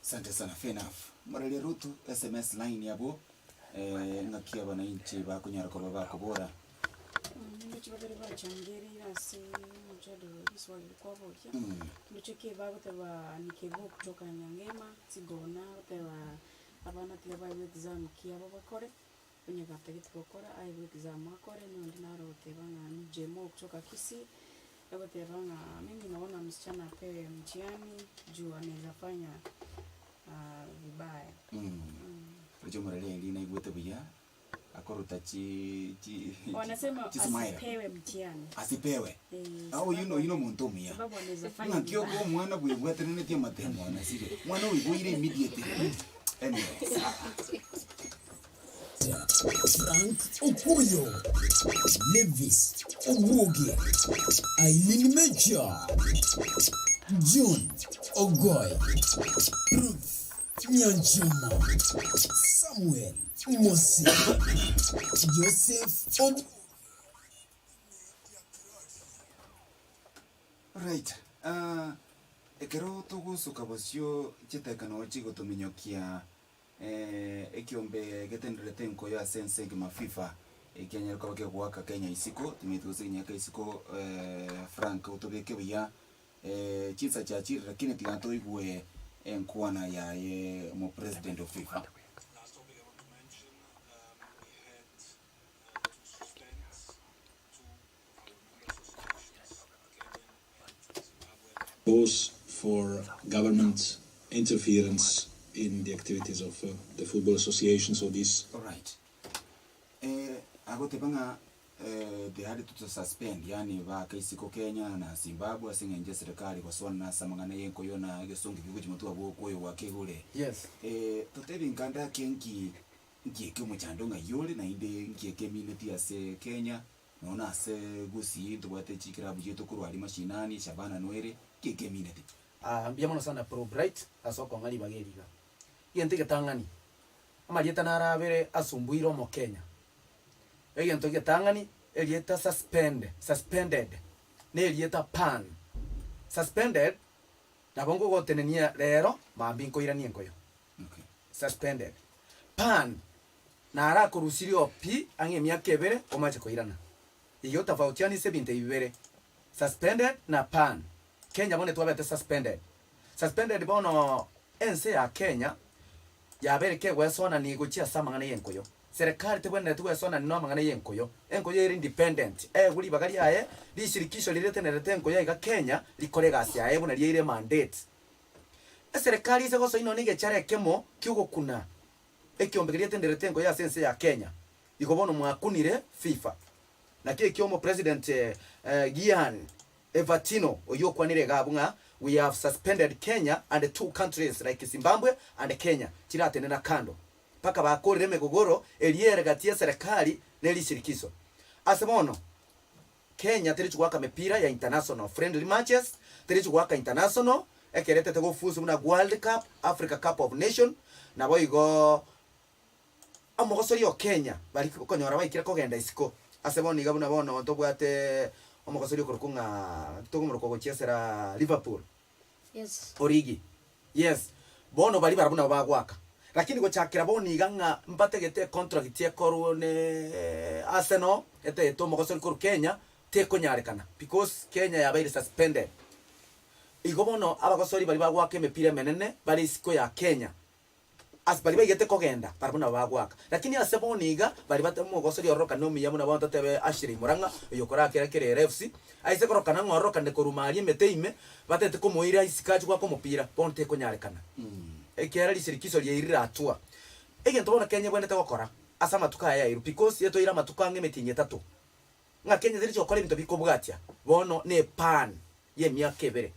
Asante sana, fair enough. Moreria Rutu sms line yabo eh, ng'aki abananchi bakonyara koba bakobora. Nindoche babere bachangereire ase omojadala oria riswali rikwaboria. Ndoche ki bagoteba nikebo kutoka Nyang'ema, Sigona, agoteba abana tiga baegwe exam ki abo bakore, onye gatagete gokora aegwe exam akore, na onde naro ogoteba ng'a ni Jemo kutoka Kisii, agoteba ng'a mimi naona msichana apewe mtihani juu anaeza fanya vibaya. Roche omoreri eri naigwete buya akoruta chi chi Wanasema chismile. asipewe mtihani. Asipewe. Eh, Ah, oyu noyu nomonto omuya. sababu anaweza fanya Ng'aki vibaya. oko omwana bwebwatenenetie amatemo anasire. Omwana oiboire immediately. Anyway, sawa. Frank Okuyo, Levis Obwoge, Eileen Major, John Ogoy, Ruth Nyanchama, Samuel Mose, Joseph Ob. Right, ah, ekero togosuka bosio chitekano chigotominyokia Ekiombe getenderete enkoyo ase ense engima Fifa ekianyare koba kegoaka Kenya isiko, timanyeti gose kenyaka isiko Frank otobeke buya chinsa chiachire lakini tiga toigwe enkwana yaye omopresident o Fifa. Cause for government interference in the activities of the football association so this. Alright. Eh, agoteba ng'a eh, they had to suspend yaani baaka isiko Kenya na Zimbabwe ase eng'encho eserekari gosoana ase amang'ana y'enkoyo na egesongo ekio gochia motwe abwo okoyo gwakegure. Yes. Eh, totebi nkande ake nki nki eke omochando ng'ai ore naende nki eke emineti ase Kenya Nonya nase Gusii ntobwate chikilabu chiaito korwa aria mashinani, Shabana Nwere, ki ekemineti? Aa mbuya mono sana bro Bright ase okong'a ribaga eri iga. Egento egetang'ani, amarieta naro abere asumbuire omokenya. Egento egetang'ani, erieta suspend, suspended, na erieta pan. Suspended, nabo nkogotenenia rero, mambia nkoiranie enkoyo. Suspended. Pan, Narakorusirie oo pi ang'e emiaka ebere omache koirana. Igo tofautianise ebinto ebi bibere, suspended na pan. Kenya bono etwabete suspended. Suspended bono ense ya Kenya yabeire kegwesonania gochia ase amang'ana y'enkoyo. Serikali tebwenereti gwesonania na amang'ana y'enkoyo. Enkoyo ere independent, eegwe ribaga riaye, rishirikisho riria ritenerete enkoyo aiga Kenya rikore egasi yaye buna riaire emandate. Eserekari ase gosoa inwe negechara ekemo ki'ogokuna Ekiombe keria getenderete enkoyo ase ense ya Kenya, igo bono mwakunire FIFA. Naki ekio omopresident Gianni Evatino oyio okwanire iga abwo ng'a we have suspended Kenya and two countries like Zimbabwe and Kenya chiratenena kando mpaka bakorire emegogoro eria ere gati yeserekari ne rishirikiso. Ase bono Kenya terichi goaka mepira ya international friendly matches, terichi goaka international ekero etete gofuzu buna World Cup, Africa Cup of Nation, naboigo. Omogosori o Kenya bari okonyora baikire kogenda isiko ase bono iga buna bono ntobwate omogosori okorokwa ng'a togomorokwa gochiesera Liverpool. Yes. Origi. Yes. Bono baria barabwo nabo bagoaka. Lakini gochakera bono iga ng'a mbatagete econtract ekorwe ne Arsenal etagete omogosori korwa Kenya tekonyarekana because Kenya yabeire suspended. Igo bono abagosori baria bagoaka emepira emenene bare isiko ya Kenya Ase baria baigete kogenda, barabwo nabo bagoaka. Lakini ase bono iga, baria bate omogosoria ororokane omuya buna bono totebe Ashley Murang'a, oyo okorakera Kerera FC, aise korokana ng'a ororokane korwa aria emete ime, batete komoira isiko achie goaka omopira, bono tekonyarekana. Ekiagera rishirikiso riairire atua. Egento bono Kenya ebwenerete gokora ase amatuko aya yairwe, because etoire amatuko ang'e emetienyi etato, ng'a Kenya terichi gokora ebinto bikobwatia, bono ne epan y'emiaka ebere.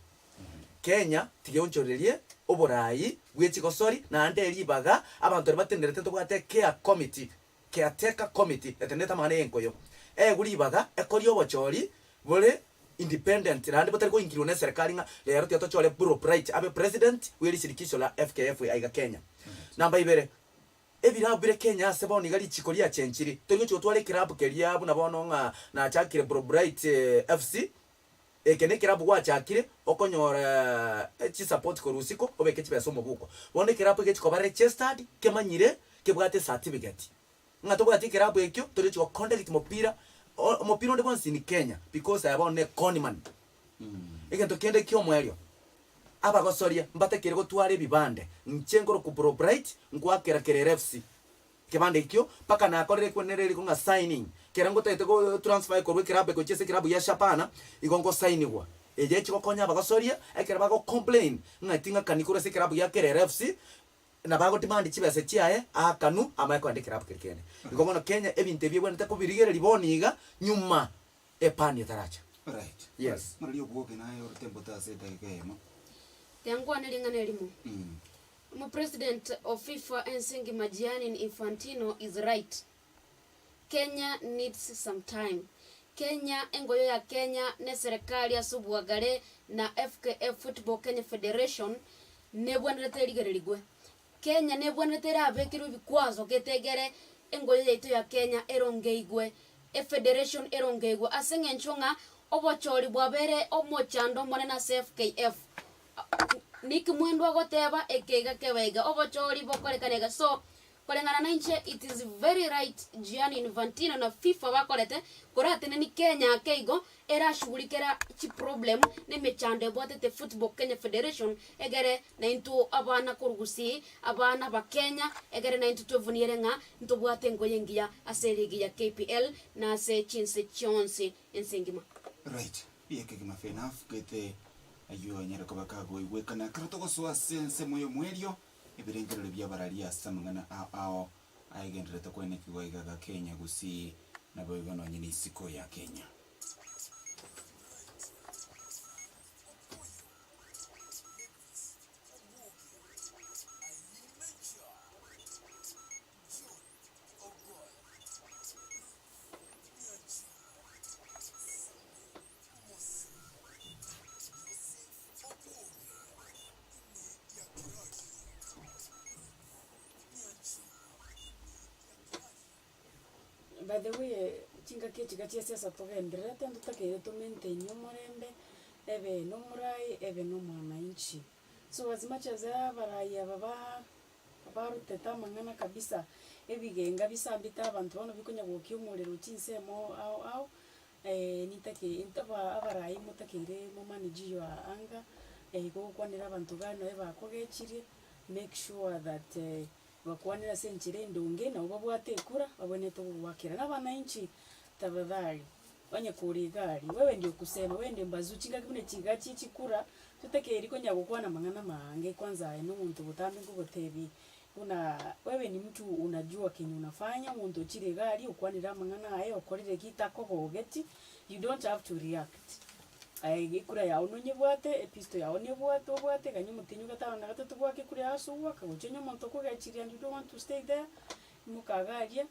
Kenya tigeonchorerie oborai bwe chigosori naende ribaga abanto baria batenerete ntobwate care committee, caretaker committee etenerete amang'ana y'enkoyo. Eegwe ribaga ekorie obochori bore independent naende botari koingiriwa ne serikali ng'a rero tiga tochore Bro Bright abe president bwe rishirikisho la FKF aiga Kenya. Namba ibere, ebirabu bire Kenya ase bono iga richiko riachenchiri, tori gochia gotwara ekerabu keria buna bono ng'a nachakire Bro Bright FC, Eke nekerabu gwachakire okonyora chisupport korwa isiko obeke chibesa omobuko. Bono ekerabu egechi koba registered kemanyire kebwate ecertificate. Ng'a tobwati ekerabu ekio torechi go conduct mopira omopira onde bwonsi in Kenya because aya bono ne conman. Egento kende kia omoerio, abagosoria mbatakire gotwara ebibande, inche nkorokwa Bro Bright nkoakera Kerere FC. Ekebanda ekio mpaka nakorire ekwenera eriko ng'a signing, kera ngotagete go transfer korwa ekerabu eke gochia ase ekerabu gia Shabana, igo ngosainigwa. Eye echigokonya abagosoria ekero bago complain ng'a ting'akani korwa ase ekerabu gia Kerere FC, na bago demand chibesa chiaye aakanu amanye kogenda ekerabu keria kende. Igo bono Kenya ebinto ebi ebwenerete kobirigereria bono iga nyuma epani etaracha. Right. Yes. Mararia obwoge naye orotembote ase edagika eyemo. Tiga nkwane ring'ana erimo. Omopresident o Fifa ense engima Gianni Infantino is right. Kenya needs some time. Kenya engoyo ya Kenya ne serikali ase obwagare na FKF Football Kenya Federation nebwenerete erigererigwe. Kenya nebwenerete erabekerwe ebikwazo getegere engoyo yaito ya Kenya erongeigwe, efederation erongeigwe ase eng'encho ng'a obochori bwabere omochando omonene ase FKF. Niki mwendwa agoteba eke iga kebe iga, obochori bokorekana iga. So, koreng'ana nainche it is very right Gianni Infantino na FIFA bakorete korateneni Kenya ake igo erashughulikera chiproblem na emechando ebwatete Football Kenya Federation egere naintwe abana korwa Gusii, abana ba Kenya egere naintwe twevuniere ng'a ntobwate engoyo engiya ase eligi ya KPL na ase chinse chionsi ense engima. Right. Buya kegima fair enough gete ayio anyare koba kagoigwekana ekero togosoa ase ensemo y'omoerio ebirengererio bi'abarari ase amang'ana ao ao aegendererete koenekigwa iga ga Kenya gusii naboigo nonye n'isiko ya Kenya. By the way, chingaki echi iga chia siasa togendererete ntotakeire to maintain omorembe, ebe nomorai, ebe na omwananchi. So as much as abarai aba ba barutete amang'ana kabisa, ebigenga bisambete abanto bono bikonya gokia omorero chinsemo ao ao, nitake aba abarai motakeire mo manage your anger, gogokwanera abanto iga noe bakogechirie, make sure that bakwanire ase enchera endonge, nabo babwate ekura, babwenerete gogoakera. Na abananchi, tafadhali, onye kore iga aria, wewe ndio kusema, wewe ndio mbazu, chingaki buna echi iga chie chikura, totakeiri konya gokwana amang'ana amaange, kwanza aye na omonto botambe nkogotebia, buna wewe ni mtu unajua kenye unafanya, omonto ochire iga aria okwanire amang'ana aye, okorire ki takogogeti, you don't have to react. Aye ekura yago nonyebwate, episto yago nebwate obwate, ganya omotienyi ogatano na gatato bwake ekura yago ase ogwaka, gochia onye omonto okogechirie and you don't want to stay there, imoka iga aria,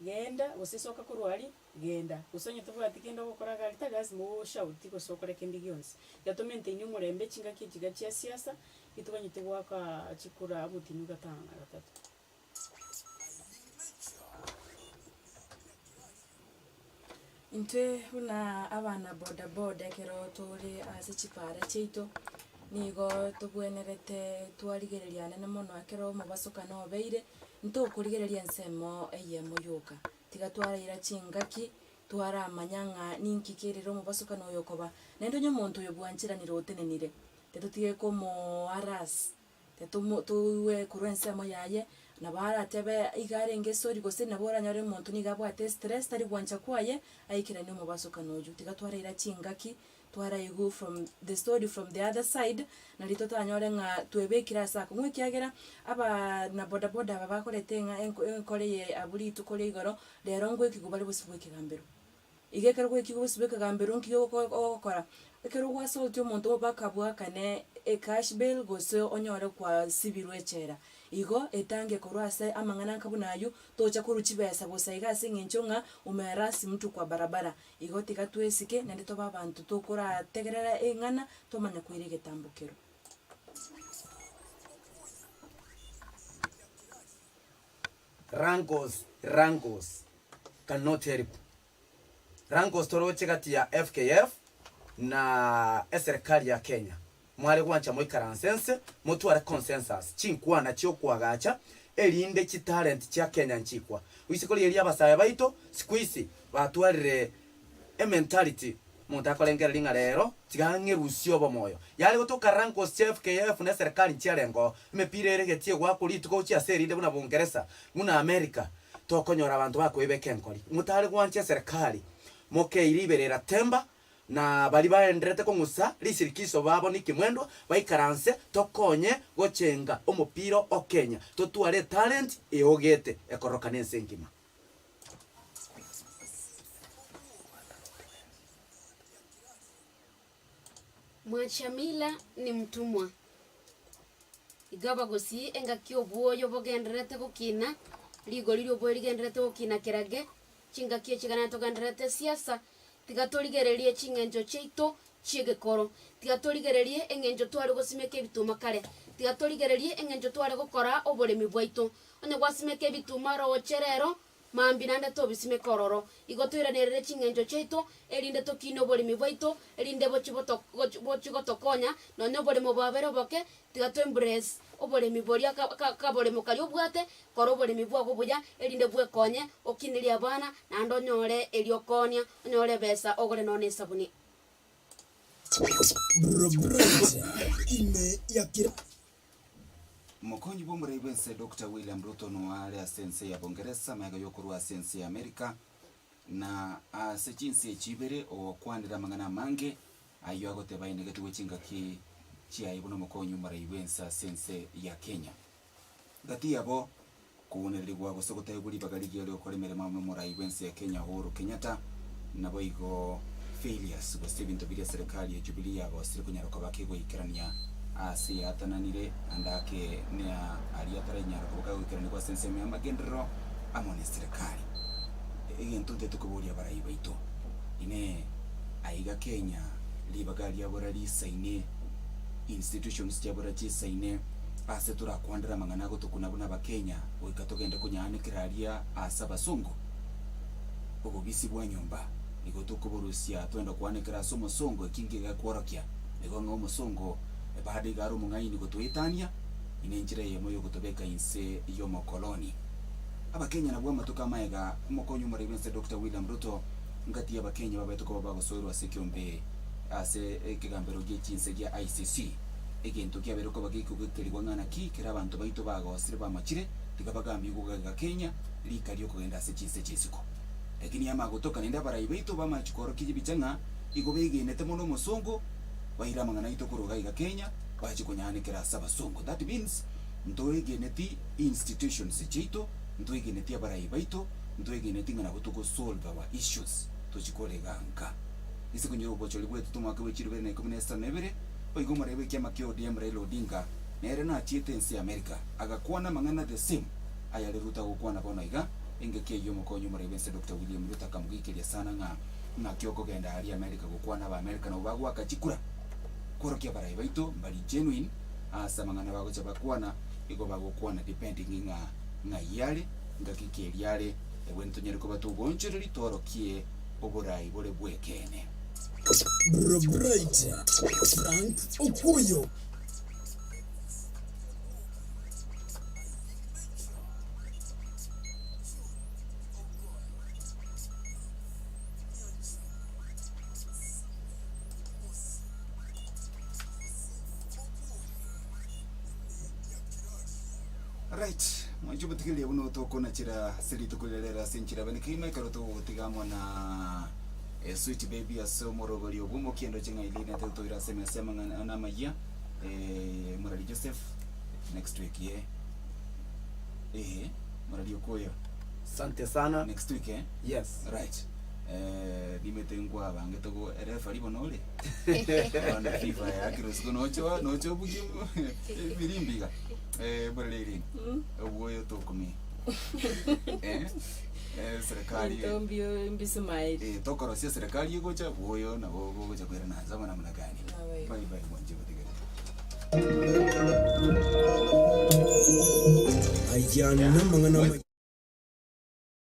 genda, gose soka korwa aria, genda. Gose onye tobwati kende ogokora iga aria, tari lasima oshout gose okore kende gionsi. Iga to maintain omorembe chingaki echi iga chia siasa, ritoganyete goaka chikura omotienyi ogatano na gatato. Intwe buna abana boda boda ekero tore ase chipara chiaito, nigo tobwenerete twarigereria anene mono ekero omobasokano obeire, ntokorigereria ensemo eyemo yoka. Tiga twaraira chingaki, twaramanya ng'a ninki kerire omobasokano oyo okoba, naende onye omonto oyo bwancheranire otenenire, tetotige komoharass. Tomo toigwe korwa ensemo yaye, nabo aratebe iga arenge sorry gose nabo oranyore omonto nigo abwate estress tari gwancha kwaye, aikeranie omobasokano oywo. Tiga twaraira chingaki, twaraigwa from the story from the other side, nari totanyore ng'a twebekire ase akong'u ekiagera, abaa na boda boda aba bakorete ng'a enko enkoro eye abwo rituko ria igoro, rero ngoikigwa bare bosio bwa ekegambero. Iga ekero gwaikigwe bosio bwa ekegambero nki ogoko ogokora, ekero gwasolti omonto bakabwakane ecash bail gose onyore kwasibirwe echela. Igo etange korwa ase amang'ana anga buna aywo, tocha korwa chibesa bosa iga ase eng'encho ng'a umeharasi mtu kwa barabara. Igo tiga twesike naende tobe abanto tokorategerera eng'ana twamanya koira egetambokero. Wrangles Wrangles cannot help Wrangles toroche gati ya FKF na eserekari ya Kenya. Mware gwancha moikaranse nse motware consensus chinkwana chiokoagacha erinde chitalent chia Kenya nchikwa. Oise korigereria abasae baito siku hizi batwarire ementality omonto akorengereria ng'a rero tiga ang'erusie obomoyo. Yare gotoka Wrangles chia FKF na eserekari nchiarenge oo. Emepira ere egetie goakwa rituko gochia ase erinde buna Bungeresa, buna America, tokonyora abanto bakoebeka enkori. Motare gwancha eserekari, mokeire iberera temba, na baria baenderete kong'usa risirikiso babo Nicky Mwendwa, baikaranse tokonye gochenga omopira o Kenya, totware etalent eogete ekororokana ense engima. Mwachamila ni mtumwa. Iga abagusii engaki obwoyo bogendererete gokina, rigori ri'obwoyo rigendererete gokina kerage, chingaki echi iga naende togendererete siasa, tiga torigererie ching'encho chiaito chi'egekoro, tiga torigererie eng'encho tware gosimeka ebituma kare, tiga torigererie eng'encho tware gokora oboremi bwaito. Onye gwasimeka ebituma roche rero, Mambia naende tobisimeke ororo. Igo toiranerere ching'encho chiaito, erinde tokiine oboremi bwaito, erinde bochie boto gochi bochie gotokonya, nonya oboremo bwabere oboke, tiga to embrace oboremi boria ka ka kaboremo karia obwate, kora oboremi bwago buya, erinde bwekonye, okinerie abana, naende onyore erio okoonia, onyore ebesa ogore nonya na esabuni. Bro Bright ime ya kira. Omokonyi bw'omorai bw'ense Doctor William Ruto noare ase ense ya Bongeresa magega y'okorwa ase ense ya Amerika na ase chinse echi ibere ogokwanera amang'ana amange ayio agoteba aenegetigwe chingaki chiaye buna omokonyi omorai bw'ense ase ense ya Kenya. Gati yabo kounererigwa gose gotaegwa ribaga rigiya ri'gokora emeremo amo nomorai bw'ense ya Kenya Uhuru Kenyatta naboigo failures gose ebinto biria eserekari ya Jubilee yagosire konyara koba kegoikerania ase yaatananire ande ake nea aria atarainyara koba kagoikeranigwa ase ensemo y'amagenderero amo neserekari. Egento ntete koboria abarai baito inee aiga Kenya ribaga riabora risaine institutions chiabora chisaine Ase torakwandere amang'ana agotokuna buna Abakenya, goika togende konyaanekera aria aase abasongo. Obobisi bwa nyomba nigo tokoborusia twende koanekera ase omosongo eki nkegekworokia nigo ng'a omosongo bado iga are omong'aini gotoetania ine enchera eyemo yogotobeka inse y'omokoloni. Abakenya nabwo amatuko amaega omokonyi omorai bwense Doctor William Ruto ngati y'Abakenya babete koba bagosoerwa ase ekiombe ase ekegambero gie chinse gia ICC. Egento kiabeire koba gekogekerigwa ng'a naki kera abanto baito bagosire bamachire, tiga bagambigwe gogega Kenya rika ri'okogenda ase chinse chi'isiko. Lakini amagotoka naende abarai baito bamachi koorokia chibicha ng'a igo begenete mono omosongo, baire amang'ana aito korwa iga iga Kenya bache konyaanekera ase abasongo. That means ntoegeneti institutions chiaito, ntoegeneti abarai baito, ntoegeneti ng'a nabo togo solve our issues tochi korega nka. Ase konyora obochori bwetu tomwaka bwe chirubere na ikomi na isano na ibere, Boigo omorei bw'ekiama kia ODM Raila Odinga nere nachiete ense ya America agakwana amang'ana the same ayare Ruto agokwana bono iga. Engaki eyio omokonyi omorei bw'ense Doctor William Ruto akamogikeria sana ng'a ng'aki okogenda aria America gokwana aba America nabo bagoaka chikura kworokia abarai baito mbari genuine ase amang'ana bagocha bakwana igo bagokwana depending ng'a ng'ai are ngaki ki eria are ebwene tonyare koba togoonchoreria tworokie. Oborai bore bw'ekeene. Bro Bright, Frank Okuoyo. Right, mwanche obotigereria buna otokonachera ase rituko riria rero ase enchera bene kegima ekero togotiga amo na eh, sweet baby ase omoroberio bw'omokiendo ching'aini nete toira ase emesa y'amang'ana amayia eh, Morari Joseph next week ye eh Morari okoyo Asante sana. Next week eh? Yes. Right. Eh, nimete nkwabangete go referee bono ore. Bono FIFA yakire usiku nocho nocho bugi ebirimbiga. Eh, bore riri. Obwoyo tokumi. Eh, eh, serikali. Entombi mbisumaeri. Eh, tokorosia serikali egocha bwoyo nabo bogocha koirana nse amo namna gani. Bye bye mwanche botigere. Aya namang'ana amaya.